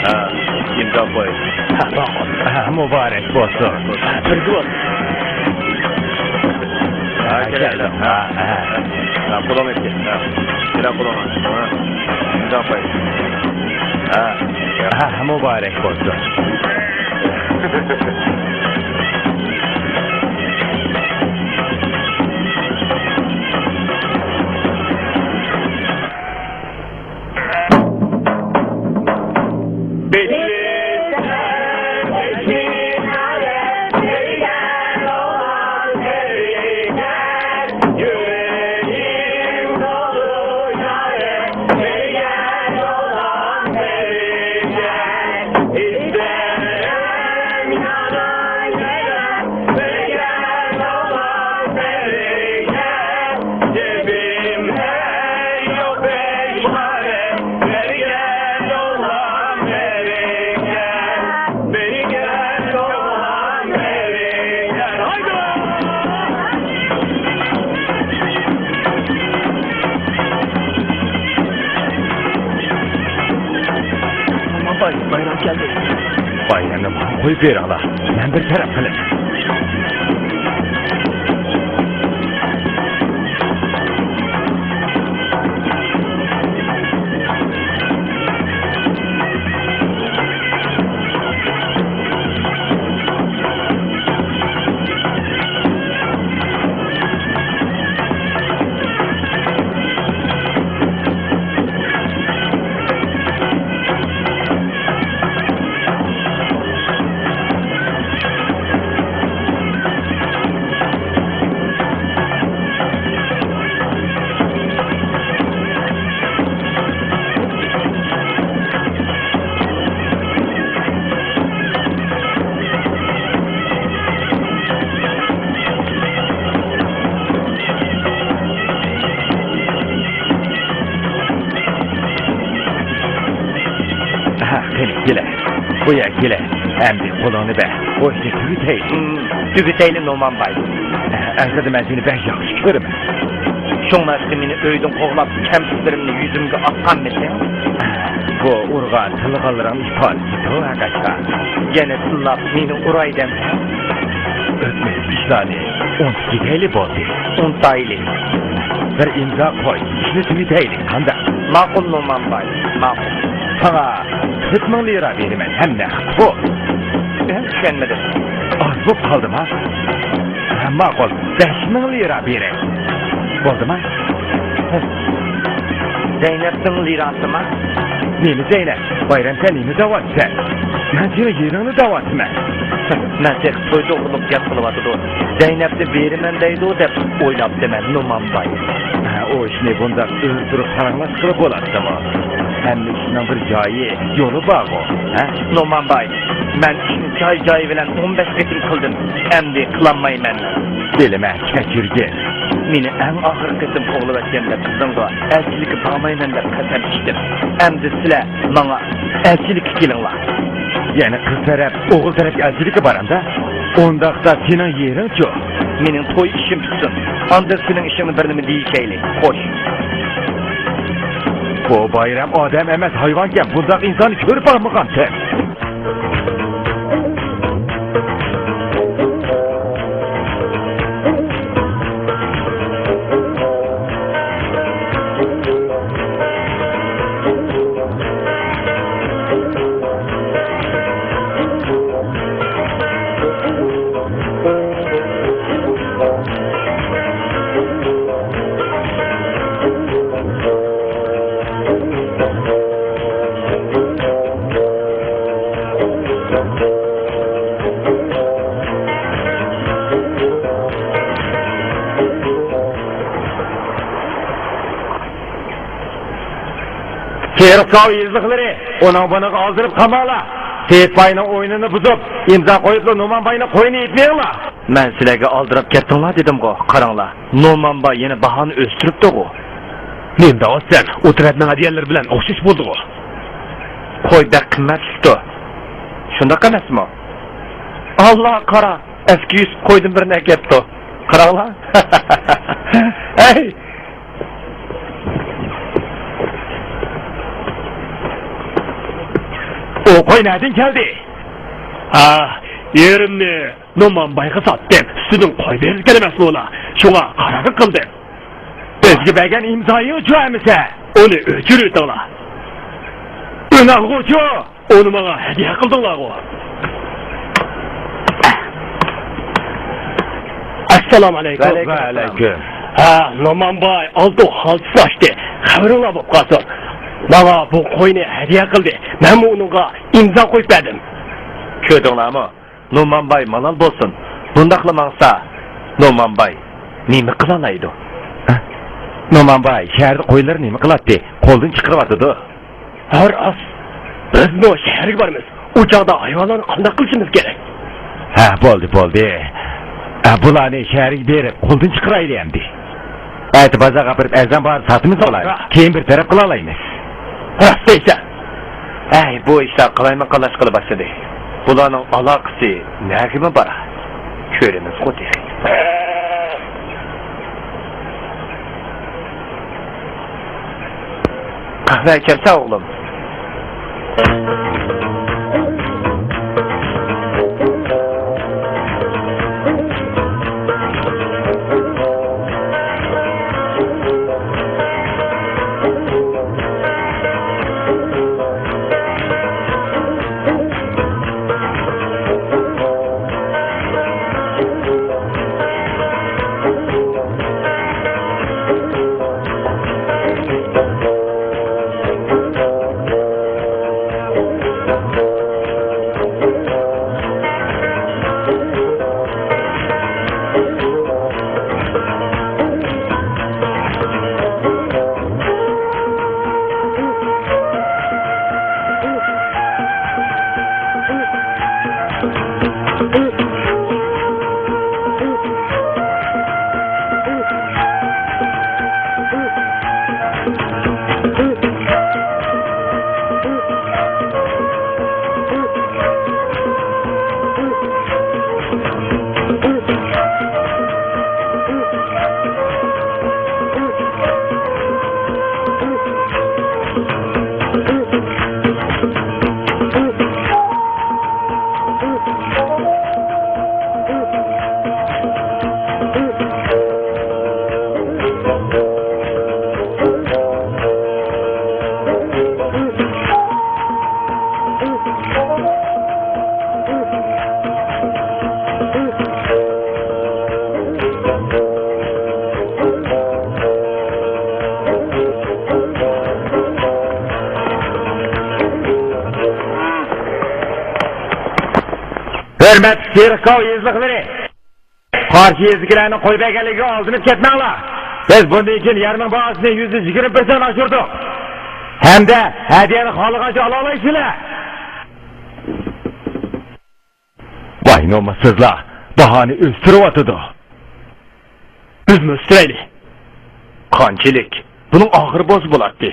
ھە، ئىمزا قوي. ھە، ماقۇل. ھە، مۇبارەك بولسۇن. بىرگە بولسۇن. ھە، كېلەيلى. ھە، ھە. ھە، قولۇڭ ئەتكەن. ھە. كېلە قولۇڭ. ھە. ئىمزا قوي. ھە. ھە، مۇبارەك بولسۇن. بايرام كەلدى. بايرامنى ماڭا قويۇپ بېرىڭلار. مەن بىر تەرەپ قىلىپ. ھە، قېنى، كېلە. بۇ يەرگە كېلە. ئەمدى قولۇڭنى بەر. بۇ ئىشنى تۈگىتەيلى. ھىم، تۈگىتەيلى، نومانباي. ئەسلىدە مەن سېنى بەك ياخشى كۆرىمەن. شۇڭلاشقا مېنى ئۆيدىن قوغلاپ، كەمپۈتلىرىمنى يۈزۈمگە ئاتقانمىسەن؟ بۇ ئۇرغان، تىللىغانلىرىڭنىڭ ئىپادىسىدۇر، ئاكاشقا. يەنە تىللاپ مېنى ئۇراي دەمسەن؟ ئۆتمۈش ئىشلارنى ئۇنتۇپ كېتەيلى بولدى. ئۇنتايلى. بىر ئىمزا قوي، ئىشنى تۈگىتەيلى، قانداق؟ ماقۇل، نومانباي، ماقۇل. ساڭا تۆت مىڭ لىرا بېرىمەن، ھەممە قۇل. ئەھ، چۈشەنمىدىم. ئاز بولۇپ قالدىما؟ ھە، ماقۇل، بەش مىڭ لىرا بېرەي. بولدىما؟ زەينەپنىڭ لىراسىما؟ نېمە زەينەپ؟ بايرام، سەن نېمە دەۋاتىسەن؟ مەن سېنىڭ يېرىڭنى دەۋاتىمەن. مەن تېخى توي توغرۇلۇق گەپ قىلىۋاتىدۇ. زەينەپنى بېرىمەن دەيدۇ دەپ ئويلاپتىمەن، نومانباي. ھە، ئۇ ئىشنى بۇنداق ئۆلتۈرۈپ پاراڭلاشقىلى بولاتتىمۇ؟ ھەممە ئىشنىڭ بىر جايى، يولى بارغۇ، ھە؟ نومانباي، مەن ئىشنى جاي-جايى بىلەن ئون بەش قېتىم قىلدىم. ئەمدى قىلالمايمەن. بىلىمەن، كەچۈرگىن. مېنى ئەڭ ئاخىرقى قېتىم قوغلىۋەتكەندە سىزنىڭغا ئەلچىلىككە بارمايمەن دەپ قەسەم ئىچتىم. ئەمدى سىلەر ماڭا ئەلچىلىككە كېلىڭلار. يەنى قىز تەرەپ ئوغۇل تەرەپكە ئەلچىلىككە بارامدا؟ ئۇنداقتا سېنىڭ يېرىڭچۇ؟ مېنىڭ توي ئىشىم پۈتسۇن. ئاندىن سېنىڭ ئىشىڭنى بىر نېمە دېيىشەيلى. خوش. بۇ بايرام ئادەم ئەمەس، ھايۋانكەن، بۇنداق ئىنساننى كۆرۈپ باقمىغانتىم. تېرىقكاۋا يېزىلىقلىرى، ئۇنىڭ بۇنىڭغا ئالدىراپ قالماڭلار. سېيىت باينىڭ ئويۇنىنى بۇزۇپ، ئىمزا قويۇپلا نومان باينىڭ قوينى ئېتىۋېرىڭلار. مەن سىلەرگە ئالدىراپ كەتتىڭلار دېدىمغۇ، قاراڭلار، نومان باي يەنە باھانى ئۆستۈرۈپتىغۇ. نېمە دەۋاتىسەن؟ ئۇ تەرەپنىڭ ھەدىيەلىرى بىلەن ئوخشاش بولدىغۇ. قوي بەك قىممەتلىكتۇ. شۇنداق ئەمەسمۇ؟ ئاللا قارا، ئەسكى يۈسۈپ قويدىن بىرنى ئەكەپتۇ. قاراڭلار. ھەي! ئۇ قوي نەدىن كەلدى؟ ھا، يېرىمنى نومان بايغا ساتتىم. سۈتىدىن قوي بېرىدىكەن ئەمەسمۇ ئۇلار؟ شۇڭا قاراغا قىلدىم. ئۆزىگە بەرگەن ئىمزايىڭچۇ ئەمىسە؟ ئۇنى ئۆچۈرۈۋېتىڭلار. ئۈنئالغۇچۇ؟ ئۇنى ماڭا ھەدىيە قىلدىڭلارغۇ. ئەسسالامۇ ئەلەيكۇم. ۋەئەلەيكۇم. ھە، نومان باي ئالتۇن خالتىسىنى ئاچتى. خەۋىرىڭلار بولۇپ قالسۇن. ماڭا بۇ قوينى ھەدىيە قىلدى. مەنمۇ ئۇنىڭغا ئىمزا قويۇپ بەردىم. كۆردۈڭلارمۇ؟ نومانباي مالال بولسۇن، بۇنداقلا ماڭسا، نومانباي نېمە قىلالايدۇ؟ ھە؟ نومانباي شەھەردە قويلىرى نېمە قىلاتتى؟ قولدىن چىقىرىۋاتىدۇ. ھە راست، بىزمۇ شەھەرگە بارىمىز. ئۇ چاغدا ھايۋانلارنى قانداق قىلىشىمىز كېرەك؟ ھە، بولدى، بولدى. ھە، بۇلارنى شەھەرگە بېرىپ قولدىن چىقىرايلى ئەمدى. ئەتە بازارغا ئاپىرىپ ئەرزان باھادا ساتىمىز ئۇلارنى. توغرا. كېيىن بىر تەرەپ قىلالايمىز. راست دەيسەن. ئەي، بۇ ئىشلار قالايمىقانلاشقىلى باشلىدى. بۇلارنىڭ ئالاقىسى نەگىمۇ بار؟ كۆرىمىزغۇ تېخى. قەھۋە ئىچەمسەن، ئوغلۇم؟ ھۆرمەتلىك تېرىقكاۋا يېزىلىقلىرى! قارشى يېزىدىكىلەرنىڭ قوي بەرگەنلىكىگە ئالدىنىپ كەتمەڭلار. بىز بۇندىن كېيىن يەرنىڭ باھاسىنى يۈزدە يىگىرمە پىرسەنت ئاشۇردۇق. ھەمدە ھەدىيەنى خالىغانچە ئالالايسىلەر. ۋاي نومۇسسىزلار، باھانى ئۆستۈرۈۋاتىدۇ. بىزمۇ ئۆستۈرەيلى. قانچىلىك؟ بۇنىڭ ئاخىرى بولسا بولاتتى.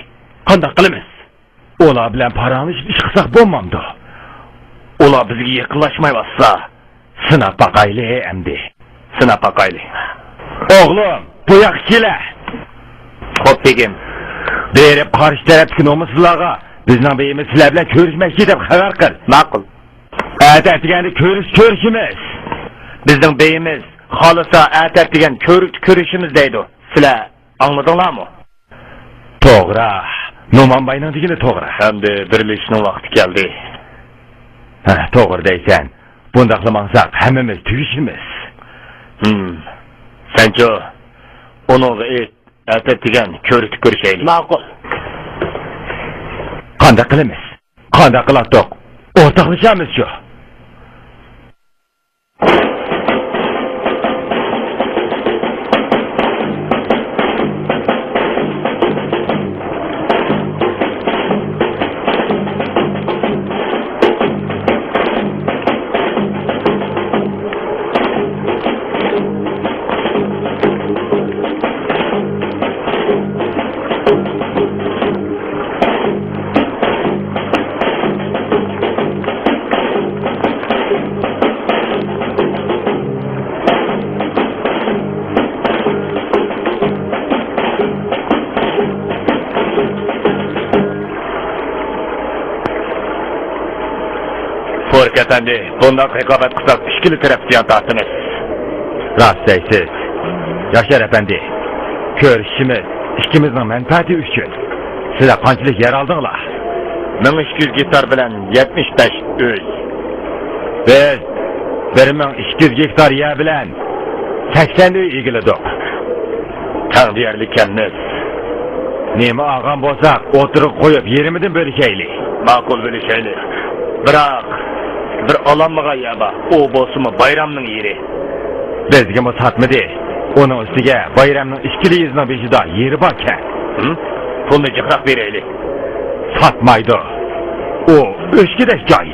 قانداق قىلىمىز؟ ئۇلار بىلەن پاراڭلىشىپ ئىش قىلساق بولمامدۇ؟ ئۇلار بىزگە يېقىنلاشمايۋاتسا، سىناپ باقايلى ئەمدى. سىناپ باقايلى. ئوغلۇم، بۇ ياققا كېلە. خوپ، بېگىم. بېرىپ قارشى تەرەپتىكى نومۇسسىزلارغا بىزنىڭ بېيىمىز سىلەر بىلەن كۆرۈشمەكچى دەپ خەۋەر قىل. ماقۇل. ئەتە ئەتىگەندە كۆرۈش، كۆرۈشىمىز. بىزنىڭ بېيىمىز خالىسا ئەتە ئەتىگەن كۆرۈك، كۆرۈشىمىز دەيدۇ. سىلەر ئاڭلىدىڭلارمۇ؟ توغرا. نومانباينىڭ دېگىنى توغرا. ئەمدى بىرلىشىشنىڭ ۋاقتى كەلدى. ھە، توغرا دەيسەن. بۇنداقلا ماڭساق ھەممىمىز تۈگىشىمىز. ھىم. سەنچۇ؟ ئۇنىڭغا ئېيت، ئەتە ئەتىگەن كۆرۈشۈپ كۆرۈشەيلى. ماقۇل. قانداق قىلىمىز؟ قانداق قىلاتتۇق؟ ئورتاقلىشامىزچۇ؟ فورك ئەپەندى، بۇنداق رىقابەت قىلساق ئىككىلا تەرەپ زىيان تارتىمىز. راست دەيسىز. ياشار ئەپەندى، كۆرۈشۈشىمىز ئىككىمىزنىڭ مەنپەئەتى ئۈچۈن. سىلەر قانچىلىك يەر ئالدىڭلار؟ مىڭ ئىككى يۈز گېكتار بىلەن يەتمىش بەش ئۆي. بىز بىر مىڭ ئىككى يۈز گېكتار يەر بىلەن سەكسەن ئۆي ئىگىلىدۇق. تەڭ دېيەرلىككەنمىز. نېمە ئالغان بولساق، ئوتتۇرىغا قويۇپ، يېرىمىدىن بۆلۈشەيلى. ماقۇل، بۆلۈشەيلى. بىراق، بىر ئالالمىغان يەر بار. ئۇ بولسىمۇ بايرامنىڭ يېرى. بىزگىمۇ ساتمىدى. ئۇنىڭ ئۈستىگە بايرامنىڭ ئىككىلا يېزىنىڭ بېشىدا يېرى باركەن. ھىم؟ پۇلنى جىقراق بېرەيلى. ساتمايدۇ. ئۇ ئۆچكىدەك جاي.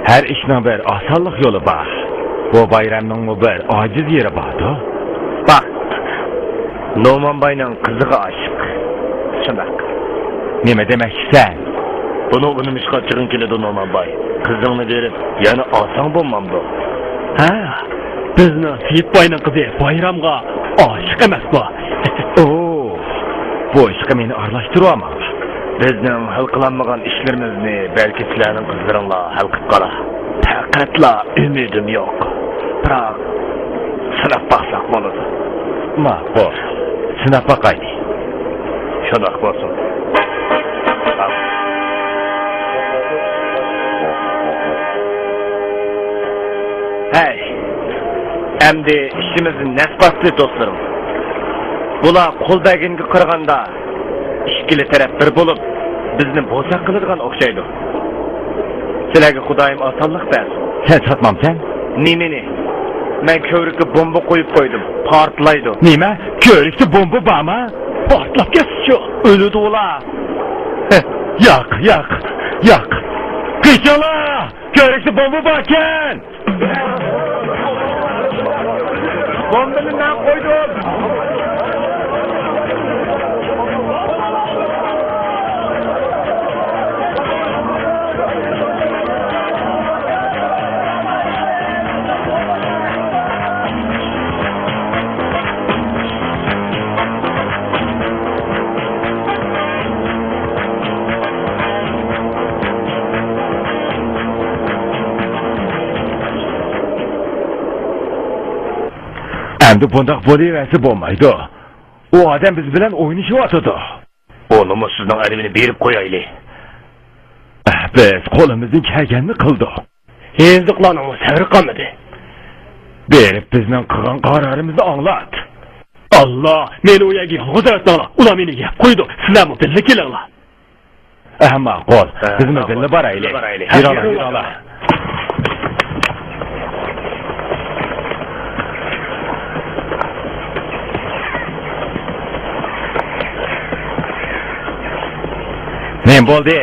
ھەر ئىشنىڭ بىر ئاسانلىق يولى بار. بۇ بايرامنىڭمۇ بىر ئاجىز يېرى باردۇ. بار. نومانباينىڭ قىزىغا ئاشىق. شۇنداق. نېمە دېمەكچىسەن؟ بۇنىڭغا نېمە ئىشقا چىغىڭ كېلىدۇ، نومانباي؟ قىزىڭنى بېرىپ يەنە ئالساڭ بولمامدۇ؟ ھە، بىزنىڭ سېيىت باينىڭ قىزى بايرامغا ئاشىق ئەمەسمۇ؟ ئوو، بۇ ئىشقا مېنى ئارىلاشتۇرۇۋالماڭلار. بىزنىڭ ھەل قىلالمىغان ئىشلىرىمىزنى بەلكى سىلەرنىڭ قىزلىرىڭلار ھەل قىلىپ قالار. پەقەتلا ئۈمىدىم يوق. بىراق، سىناپ باقساق بولىدۇ. ماقۇل، سىناپ باقايلى. شۇنداق بولسۇن. ھەي، ئەمدى ئىشىمىز نەس باستى، دوستلىرىم. بۇلار قول بەرگەنگە قارىغاندا، ئىككىلا تەرەپ بىر بولۇپ، بىزنى بوزەك قىلىدىغان ئوخشايدۇ. سىلەرگە خۇدايىم ئاسانلىق بەرسۇن. سەن ساتمامسەن؟ نېمىنى؟ مەن كۆۋرۈككە بومبا قويۇپ قويدۇم. پارتلايدۇ. نېمە؟ كۆۋرۈكتە بومبا بارمۇ؟ پارتلاپ كەتسىچۇ. ئۆلىدۇ ئۇلار. ھە، ياق، ياق، ياق. قېچىڭلار! كۆۋرۈكتە بومبا باركەن! بومبىنى مەن قويدۇم! ئەمدى بۇنداق بولۇۋەرسە بولمايدۇ. ئۇ ئادەم بىز بىلەن ئوينىشىۋاتىدۇ. ئۇنىمۇ سىزنىڭ ئەدىپىنى بېرىپ قويايلى. بىز قولىمىزدىن كەلگەننى قىلدۇق. ھېزىقلارنىڭمۇ سەۋرى قالمىدى. بېرىپ بىزنىڭ قىلغان قارارىمىزنى ئاڭلات. ئاللا، مېنى ئۇ يەرگە يالغۇز ئەۋەتمەڭلار. ئۇلار مېنى يەپ قويىدۇ. سىلەرمۇ بىللە كېلىڭلار. ئەھە، ماقۇل. ھە، بىزمۇ ماقۇل. بىللە بارايلى. بىللە بارايلى. يۈرۈڭلار، يۈرۈڭلار. نېمە بولدى؟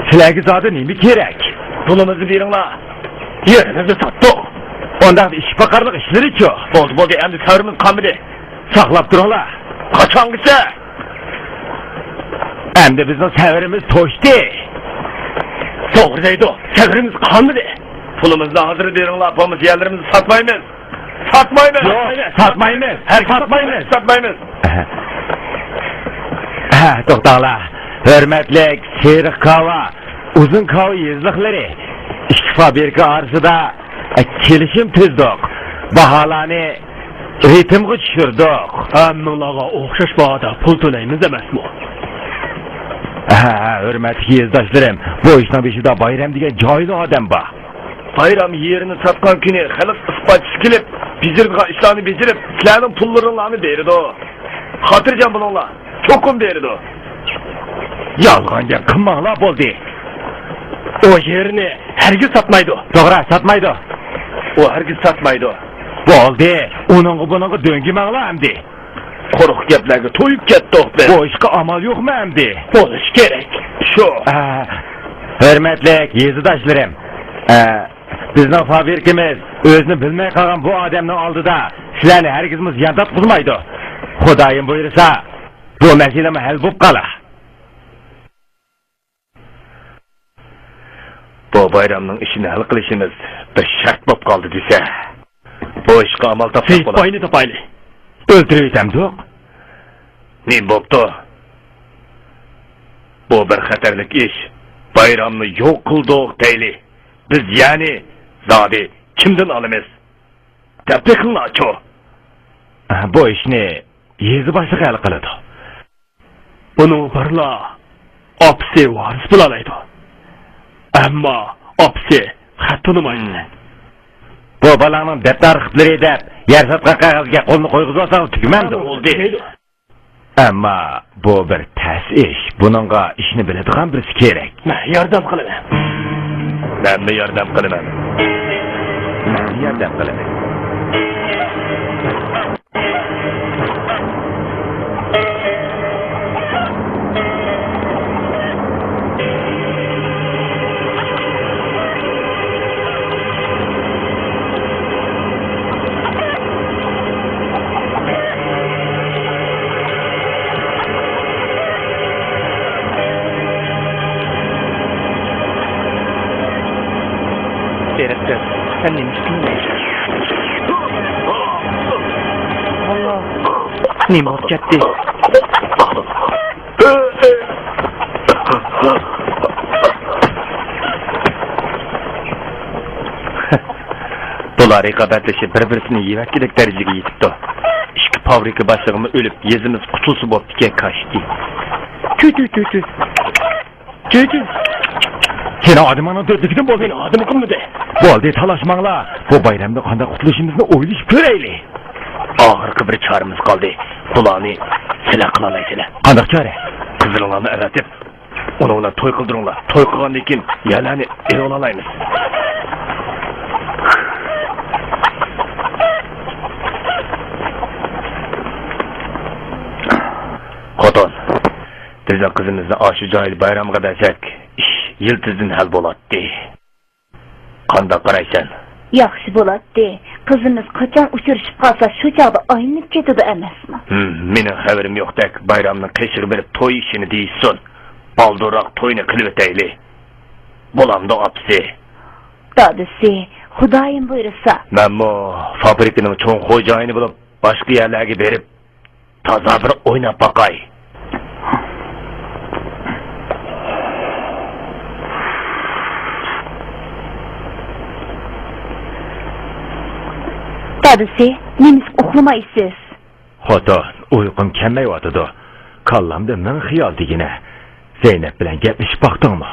سىلەرگە زادى نېمە كېرەك؟ پۇلىمىزنى بېرىڭلار. يېرىمىزنى ساتتۇق. ئۇنداق ئىش پاقارلىق ئىشلىرىچۇ؟ بولدى، بولدى، ئەمدى سەۋرىمىز قالمىدى. ساقلاپ تۇرۇڭلار. قاچانغىچە؟ ئەمدى بىزنىڭ سەۋرىمىز توشتى. توغرا دەيدۇ، سەۋرىمىز قالمىدى. پۇلىمىزنى ھازىر بېرىڭلار، بولمىسا يەرلىرىمىزنى ساتمايمىز. ساتمايمىز. يوق، ساتمايمىز. ھەرگىز ساتمايمىز. ساتمايمىز. ھە، توختاڭلار. ھۆرمەتلىك سېرىق كاۋا، ئۇزۇن كاۋا يېزىلىقلىرى ئىككى فابرىكا ئارىسىدا كېلىشىم تۈزدۇق. باھالارنى رىتىمغا چۈشۈردۇق. ھەممىڭلارغا ئوخشاش باھادا پۇل تۆلەيمىز ئەمەسمۇ؟ ھە، ھە، ھۆرمەتلىك يېزىداشلىرىم، بۇ ئىشنىڭ بېشىدا بايرام دېگەن جاھىل ئادەم بار. بايرام يېرىنى ساتقان كۈنى خەلق ئىسپاتچىسى كېلىپ، بېجىرىدىغان ئىشلارنى بېجىرىپ، سىلەرنىڭ پۇللىرىڭلارنى بېرىدۇ. خاتىرجەم بولۇڭلار، چوقۇم بېرىدۇ. يالغان گەپ قىلماڭلار بولدى. ئۇ يېرىنى ھەرگىز ساتمايدۇ. توغرا، ساتمايدۇ. ئۇ ھەرگىز ساتمايدۇ. بولدى، ئۇنىڭغا بۇنىڭغا دۆڭگىمەڭلار ئەمدى. قۇرۇق گەپلەرگە تويۇپ كەتتۇق بىز. بۇ ئىشقا ئامال يوقمۇ ئەمدى؟ بولۇشى كېرەك. شۇ. ئە، ھۆرمەتلىك يېزىداشلىرىم، ئە، بىزنىڭ فابرىكىمىز ئۆزىنى بىلمەي قالغان بۇ ئادەمنىڭ ئالدىدا سىلەرنى ھەرگىزمۇ زىيان تارتقۇزمايدۇ. خۇدايىم بۇيرۇسا، بۇ مەسىلىمۇ ھەل بولۇپ قالار. بۇ بايرامنىڭ ئىشىنى ھەل قىلىشىمىز بىر شەرت بولۇپ قالدى دېسە. بۇ ئىشقا ئامال تاپساق بولار. سېيىت باينى تاپايلى. ئۆلتۈرۈۋېتەمدۇق؟ نېمە بوپتۇ؟ بۇ بىر خەتەرلىك ئىش. بايرامنى يوق قىلدۇق دەيلى. بىز يەنى زادى كىمدىن ئالىمىز؟ دەپ بېقىڭلارچۇ. بۇ ئىشنى يېزا باشلىقى ھەل قىلىدۇ. بۇنىڭ بارلا ئاپىسى ۋارىس بولالايدۇ. ئەمما ئاپىسى خەت تونۇمايدۇ. بۇ بالانىڭ دەپتەر خىپلىرى دەپ يەر ساتقان قەغەزگە قولنى قويغۇزۇۋالساڭ تۈگىمەمدۇ؟ بولدى. ئەمما بۇ بىر تەس ئىش. بۇنىڭغا ئىشنى بىلىدىغان بىرسى كېرەك. مەن ياردەم قىلىمەن. مەنمۇ ياردەم قىلىمەن. مەنمۇ ياردەم قىلىمەن. سېرىق قىز، سەن نېمە ئۈچۈن؟ ئاللا، نېمە بولۇپ كەتتى؟ بۇلار رىقابەتلىشىپ بىر-بىرسىنى يەۋەتكۈدەك دەرىجىگە يېتىپتۇ. ئىككى پابرىكا باشلىقىمۇ ئۆلۈپ، يېزىمىز قۇتۇلسا بوپتىكەن كاشكى. تۈ، تۈ، تۈ، تۈ. تۈ، تۈ. سېنىڭ ئادىمىڭنىڭ دۆتلۈكىدىن بولدى. مېنىڭ ئادىمىم قىلمىدى. بولدى، تالاشماڭلار. بۇ بايرامدىن قانداق قۇتۇلۇشىمىزنى ئويلىشىپ كۆرەيلى. ئاخىرقى بىر چارىمىز قالدى. بۇلارنى سىلەر قىلالايسىلەر. قانداق چارە؟ قىزلىرىڭلارنى ئەۋەتىپ، ئۇنىڭ بىلەن توي قىلدۇرۇڭلار. توي قىلغاندىن كېيىن يەرلەرنى ئېلىۋالالايمىز. خوتۇن، بىزنىڭ قىزىمىزنى ئاشۇ جاھىل بايرامغا بەرسەك، ئىش يىلتىزىدىن ھەل بولاتتى. قانداق قارايسەن؟ ياخشى بولاتتى. قىزىمىز قاچان ئۇچرىشىپ قالسا، شۇ چاغدا ئايلىنىپ كېتىدۇ ئەمەسمۇ؟ ھىم، مېنىڭ خەۋىرىم يوقتەك، بايرامنىڭ قېشىغا بېرىپ توي ئىشىنى دېيىشسۇن. بالدۇرراق توينى قىلىۋېتەيلى. بولامدۇ ئاپىسى؟ دادىسى، خۇدايىم بۇيرۇسا. مەنمۇ فابرىكىنىڭ چوڭ خوجايىنى بولۇپ، باشقا يەرلەرگە بېرىپ، تازا بىر ئويناپ باقاي. دادىسى، نېمىشقا ئۇخلىمايسىز؟ خوتۇن، ئۇيقۇم كەلمەيۋاتىدۇ. كاللامدا مىڭ خىيال دېگىنە. زەينەپ بىلەن گەپلىشىپ باقتىڭمۇ؟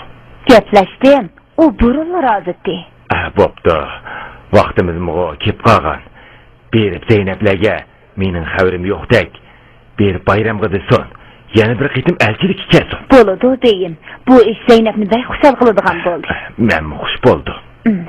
گەپلەشتىم. ئۇ بۇرۇنلا رازى ئىدى. ئە، بوپتۇ. ۋاقتىمىزمۇغۇ كېلىپ قالغان. بېرىپ زەينەپلەرگە مېنىڭ خەۋىرىم يوقتەك، بېرىپ بايرامغا دېسۇن، يەنە بىر قېتىم ئەلچىلىككە كەلسۇن. بولىدۇ، بېيىم. بۇ ئىش زەينەپنى بەك خۇشال قىلىدىغان بولدى. مەنمۇ خۇش بولدۇم. ئىم.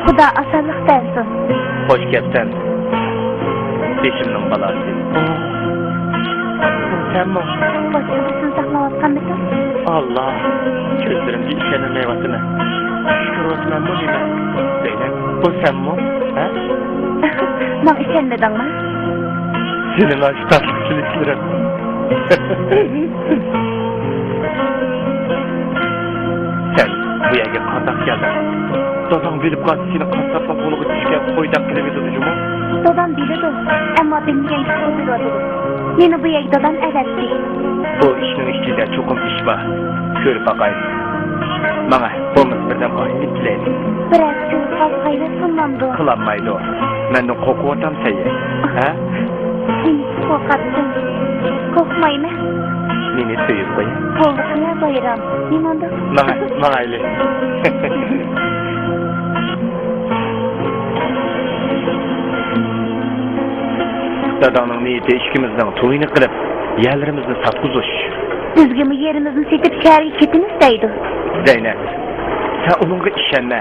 خۇدا ئاسانلىق بەرسۇن. خوش كەپسەن، بېشىمنىڭ بالاسى. سەنمۇ؟ باشقىسىنى ساقلاۋاتقانمىسەن؟ ئاللا، كۆزلىرىمگە ئىشىنەلمەيۋاتىمەن. شۈكۈر ئۆتمەممۇ دېمە. زەينەپ، بۇ سەنمۇ؟ ھە؟ ماڭا ئىشەنمىدىڭمۇ؟ سېنىڭ ئاشۇ تاتلىق كۈلۈشلىرىڭ. سەن بۇ يەرگە قانداق كەلدىڭ؟ داداڭ بىلىپ قالسا، سېنى قاسساپنىڭ قولىغا چۈشكەن قويدەك قىلىۋېتىدۇ جۇمۇ. دادام بىلىدۇ، ئەمما بىلمىگەن كىشى ئولتۇرۇۋاتىدۇ. مېنى بۇ يەرگە دادام ئەۋەتتى. بۇ ئىشنىڭ ئىچىدە چوقۇم ئىش بار. كۆرۈپ باقاي. ماڭا بولمىسا بىردەم ئايلىنىپ كېلەيلى. بىر ھەپتە قالسا غەيۋەت قىلمامدۇ؟ قىلالمايدۇ. مەندىن قورقۇۋاتامسەن يا؟ ھە؟ نېمىشقا قورقاتتىڭ؟ قورقمايمەن. مېنى سۆيۈپ قوي. بولدى قىلە بايرام. نېمانداق؟ ماڭا، ماڭايلى. داداڭنىڭ نىيىتى ئىككىمىزنىڭ تويىنى قىلىپ، يەرلىرىمىزنى ساتقۇزۇش. بىزگىمۇ يېرىمىزنى سېتىپ، شەھەرگە كېتىمىز دەيدۇ. زەينەپ، سەن ئۇنىڭغا ئىشەنمە.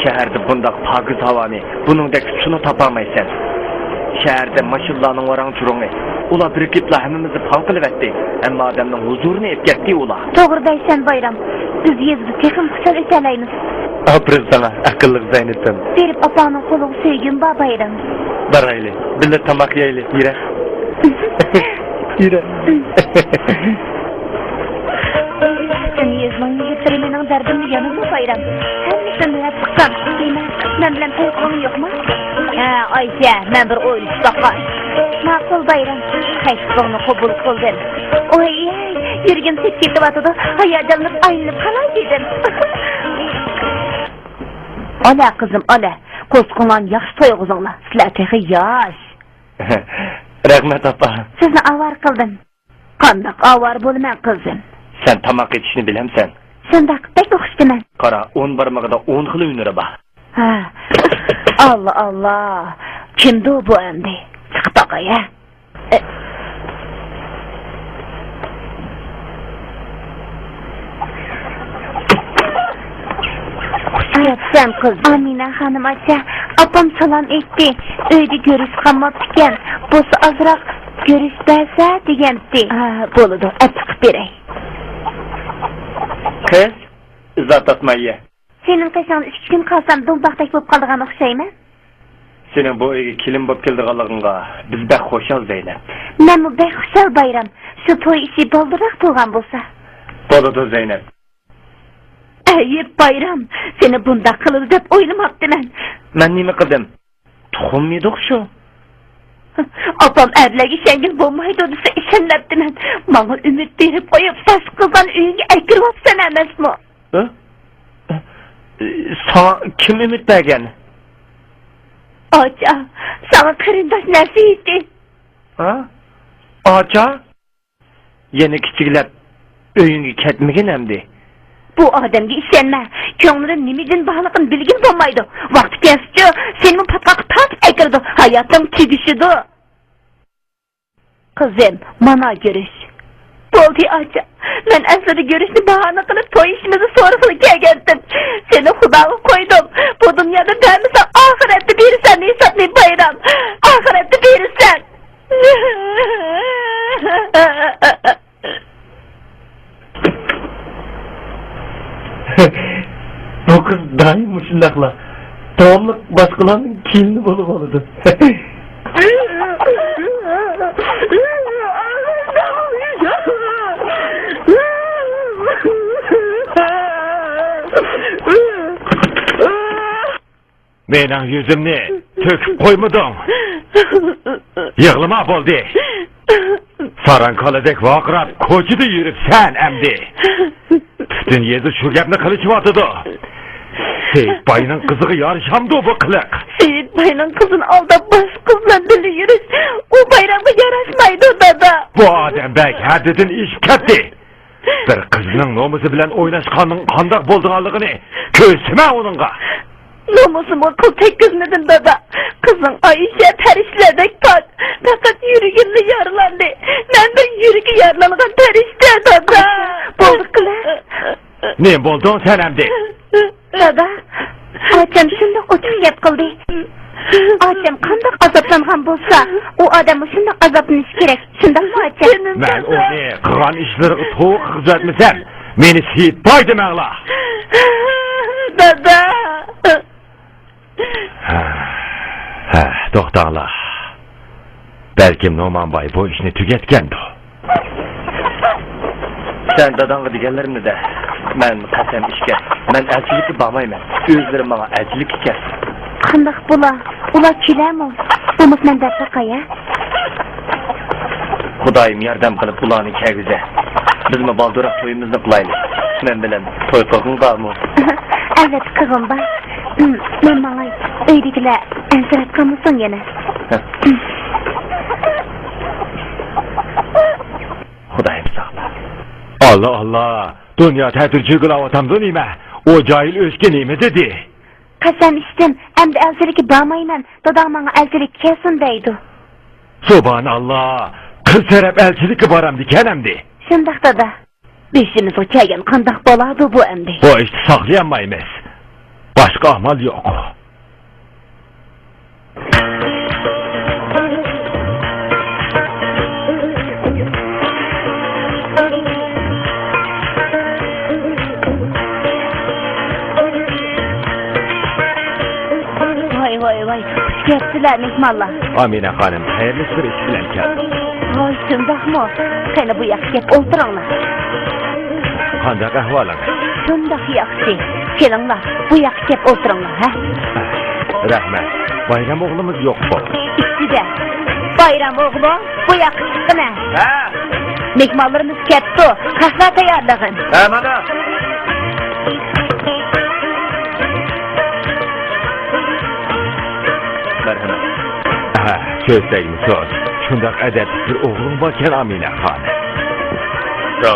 شەھەردە بۇنداق پاكىز ھاۋانى، بۇنىڭدەك سۇنى تاپالمايسەن. شەھەردە ماشىنىلارنىڭ ۋاراڭ-چۇرۇڭى، ئۇلار بىرىكىپلا ھەممىمىزنى پاڭ قىلىۋەتتى. ھەممە ئادەمنىڭ ھۇزۇرىنى ئېلىپ كەتتى ئۇلار. توغرا دەيسەن، بايرام. بىز يېزىدا تېخىمۇ خۇشال ئۆتەلەيمىز. ئاپىرىن ساڭا، ئەقىللىق زەينىپىم. بېرىپ ئاپاڭنىڭ قولىغا سۆيگۈم بار، بايرام. بارايلى، بىللە تاماق يەيلى، يۈرە. يۈرە. پۈتۈن يېزىنىڭ يىگىتلىرى مېنىڭ دەردىمنى يانىدۇ، بايرام. ھەممىسىنى رەت قىلسام، دېمە، مەن بىلەن توي قىلغۇڭ يوقمۇ؟ ھە، ئايشە، مەن بىر ئويلىشىپ باقاي. ماقۇل، بايرام. تەكلىپىڭنى قوبۇل قىلدىم. ئوي، يۈرىكىم تېتىپ كېتىۋاتىدۇ. ھاياجانلىنىپ ئايلىنىپ قالاي دېدىم. ئالە، قىزىم، ئالە. قورسىقىڭلارنى ياخشى تويغۇزۇڭلار. سىلەر تېخى ياش. رەھمەت، ئاپا. سىزنى ئاۋارە قىلدىم. قانداق ئاۋارە بولىمەن، قىزىم؟ سەن تاماق ئېتىشنى بىلەمسەن؟ شۇنداق، بەك ئوخشىتىمەن. قارا، ئون بارمىقىدا ئون خىل ھۈنىرى بار. ھە. ئاللا، ئاللا. كىمدۇ بۇ ئەمدى؟ چىقىپ باقاي، ھە. خۇش كەپسەن، قىز. ئامىنە خانىم ئاچا، ئاپام سالام ئېيتتى. ئۆيدە گۈرۈچ قالماپتىكەن. بولسا ئازراق گۈرۈچ بەرسە دېگەنتى. ھە، بولىدۇ، ئەپ چىقىپ بېرەي. قىز، ئىزا تارتماي يە. سېنىڭ قېشىڭدا ئىككى كۈن قالسام دومباقتەك بولۇپ قالىدىغان ئوخشايمەن. سېنىڭ بۇ ئۆيگە كېلىن بولۇپ كېلىدىغانلىقىڭغا بىز بەك خۇشال، زەينەپ. مەنمۇ بەك خۇشال، بايرام. شۇ توي ئىشى بالدۇرراق بولغان بولسا. بولىدۇ، زەينەپ. ئەيىب، بايرام، سېنى بۇنداق قىلىدۇ دەپ ئويلىماپتىمەن. مەن نېمە قىلدىم؟ تۇخۇم يېدۇق شۇ. ئاپام ئەرلەرگە ئىشەنگىلى بولمايدۇ دېسە ئىشەنمەپتىمەن. ماڭا ئۈمىد بېرىپ قويۇپ، باشقا قىزلارنى ئۆيۈڭگە ئەكىرىۋاپسەن ئەمەسمۇ؟ ھە؟ ساڭا كىم ئۈمىد بەرگەن؟ ئاچا، ساڭا قېرىنداش نەسىھىتى. ھە؟ ئاچا؟ يەنە كىچىكلەپ ئۆيۈڭگە كەتمىگىن ئەمدى. بۇ ئادەمگە ئىشەنمە. كۆڭلىدە نېمە جىن بارلىقىنى بىلگىلى بولمايدۇ. ۋاقتى كەلسىچۇ، سېنىمۇ پاتقاققا تارتىپ ئەكىرىدۇ. ھاياتىڭ تۈگىشىدۇ. قىزىم، مانا گۈرۈچ. بولدى، ئاچا. مەن ئەسلىدە گۈرۈچنى باھانە قىلىپ توي ئىشىمىزنى سورىغىلى كەلگەنتىم. سېنى خۇداغا قويدۇم. بۇ دۇنيادا بەرمىسەڭ، ئاخىرەتتە بېرىسەن ھېسابنى، بايرام. ئاخىرەتتە بېرىسەن. بۇ قىز دائىم مۇشۇنداقلا، داۋاملىق باشقىلارنىڭ كېلىنى بولۇۋالىدۇ. مېنىڭ يۈزۈمنى تۆكۈپ قويمىدىڭ. يىغلىما، بولدى. ساراڭ كالىدەك ۋارقىراپ كوچىدا يۈرۈپسەن ئەمدى. پۈتۈن يېزا شۇ گەپنى قىلىشىۋاتىدۇ. سېيىت باينىڭ قىزىغا يارىشامدۇ بۇ قىلىق؟ سېيىت باينىڭ قىزىنى ئالداپ باشقا قىز بىلەن بىللە يۈرۈش، ئۇ بايرامغا ياراشمايدۇ، دادا. بۇ ئادەم بەك ھەددىدىن ئېشىپ كەتتى. بىر قىزنىڭ نومۇسى بىلەن ئويناشقاننىڭ قانداق بولىدىغانلىقىنى كۆرسىمە ئۇنىڭغا. نومۇسۇمغا قىل تەگكۈزمىدىم، دادا. قىزىڭ ئايشە پەرىشتىلەردەك پاك. پەقەت يۈرىكىملا يارىلاندى. مەن بىر يۈرىكى يارىلانغان پەرىشتە، دادا. بولدى قىلە. نېمە بولدۇڭ سەن ئەمدى؟ دادا، ئاچام شۇنداق ئوچۇق گەپ قىلدى. ئاچام قانداق ئازابلانغان بولسا، ئۇ ئادەممۇ شۇنداق ئازابلىنىشى كېرەك. شۇنداقمۇ، ئاچام؟ مەن ئۇنى قىلغان ئىشلىرىغا توغرا قىلغۇزۇۋەتمىسەم، مېنى سېيىت باي دېمەڭلار. دادا! ھە، ھە، توختاڭلار. بەلكىم نومانباي بۇ ئىشنى تۈگەتكەندۇ؟ سەن داداڭغا دېگەنلىرىمنى دە. مەن قەسەم ئىچكەن. مەن ئەلچىلىككە بارمايمەن. ئۆزلىرى ماڭا ئەلچىلىككە كەلسۇن. قانداق بولا؟ ئۇلار كېلەرمۇ؟ بولمىسا مەن دەپ باقاي، ھە؟ خۇدايىم ياردەم قىلىپ ئۇلارنى كەلگۈزە. بىزمۇ بالدۇرراق تويىمىزنى قىلايلى. مەن بىلەن توي قىلغۇڭ بارمۇ؟ ئەلۋەتتە، قىلغۇم بار. مەن ماڭاي. ئۆيدىكىلەر ئەنسىرەپ قالمىسۇن يەنە. خۇدايىم ساقلا. ئاللا، ئاللا. دۇنيا تەتۈر چۆكۈلۈۋاتامدۇ نېمە؟ ئۇ جاھىل ئۆچكە نېمە دېدى؟ قەسەم ئىچتىم، ئەمدى ئەلچىلىككە بارمايمەن، داداڭ ماڭا ئەلچىلىككە كەلسۇن دەيدۇ. سۇبھاناللا! قىز تەرەپ ئەلچىلىككە بارامدىكەن ئەمدى. شۇنداق، دادا. بېشىمىزغا كەلگەن قانداق بالادۇ بۇ ئەمدى؟ بۇ ئىشنى ساقلىيالمايمىز. باشقا ئامال يوق. ۋاي، ۋاي، ۋاي، كەپسىلە مېھمانلار. ئامىنە خانىم، خەيرلىك بىر ئىش بىلەن كەلدىم. ۋاي، شۇنداقمۇ؟ قېنى، بۇ ياققا كەپ ئولتۇرۇڭلار. قانداق ئەھۋالىڭىز؟ شۇنداق ياخشى. كېلىڭلار، بۇ ياققا كەپ ئولتۇرۇڭلار، ھە؟ رەھمەت. بايرام ئوغلىمىز يوققۇ؟ ئىچىدە. بايرام ئوغلۇڭ بۇ ياققا چىققىنە. ھە؟ مېھمانلىرىمىز كەپتۇ. قەھۋە تەييارلىغىن. ھە، مانا. مەرھەمەت. ھە، سۆز تەگمىسۇن. شۇنداق ئەدەپلىك بىر ئوغلۇڭ باركەن، ئامىنە خانىم. يا،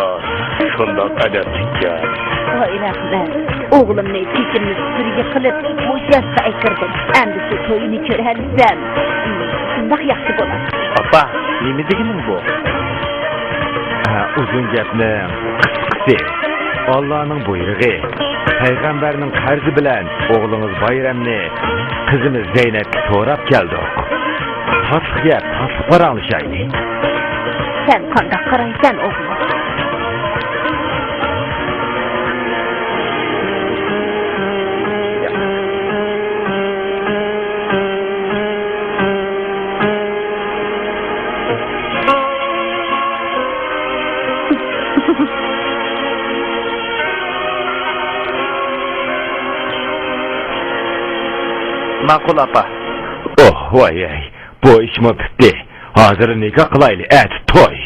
شۇنداق ئەدەپلىككەن. ۋاي، رەھمەت. ئوغلۇمنى چېچىمنى سۈپۈرگە قىلىپ، مۇشۇ ياشقا ئەكىردىم. ئەمدى شۇ تويىنى كۆرەلىسەم، شۇنداق ياخشى بولاتتى. ئاپا، نېمە دېگىنىڭ بۇ؟ ھە، ئۇزۇن گەپنىڭ قىسقىسى، ئاللانىڭ بۇيرۇقى، پەيغەمبەرنىڭ قەرزى بىلەن ئوغلىڭىز بايرامنى قىزىمىز زەينەپكە سوراپ كەلدۇق. تاتلىق گەپ، تاتلىق پاراڭلىشايلى. سەن قانداق قارايسەن، ئوغلۇم؟ ماقۇل، ئاپا. ئوھ، ۋاي-ھەي، بۇ ئىشمۇ پۈتتى. ھازىر نىكاھ قىلايلى، ئەتە توي.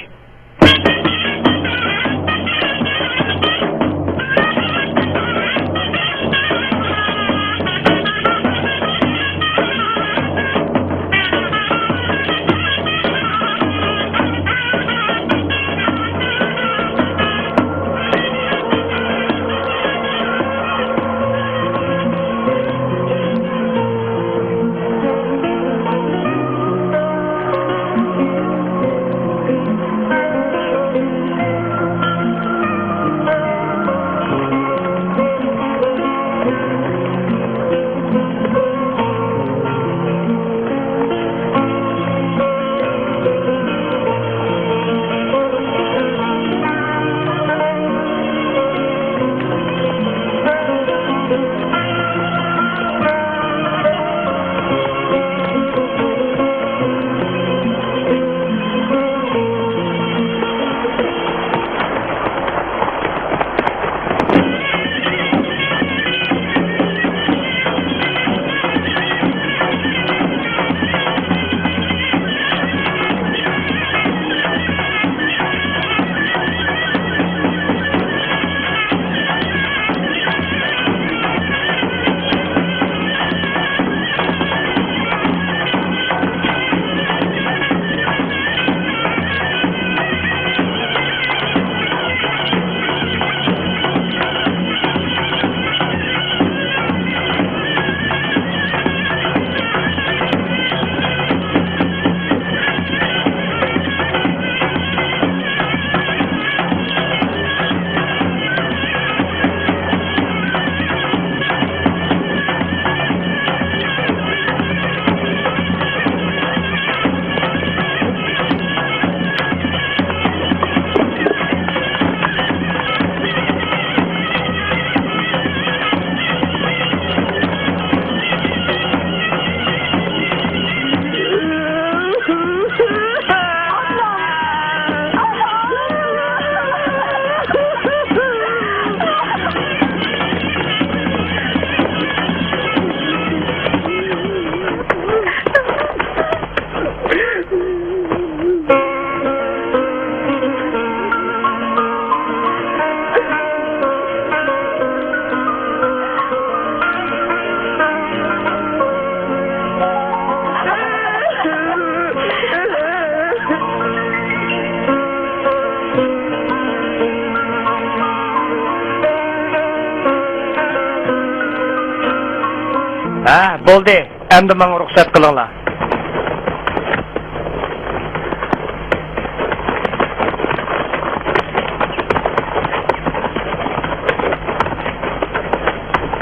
ھە، بولدى. ئەمدى ماڭا رۇخسەت قىلىڭلار.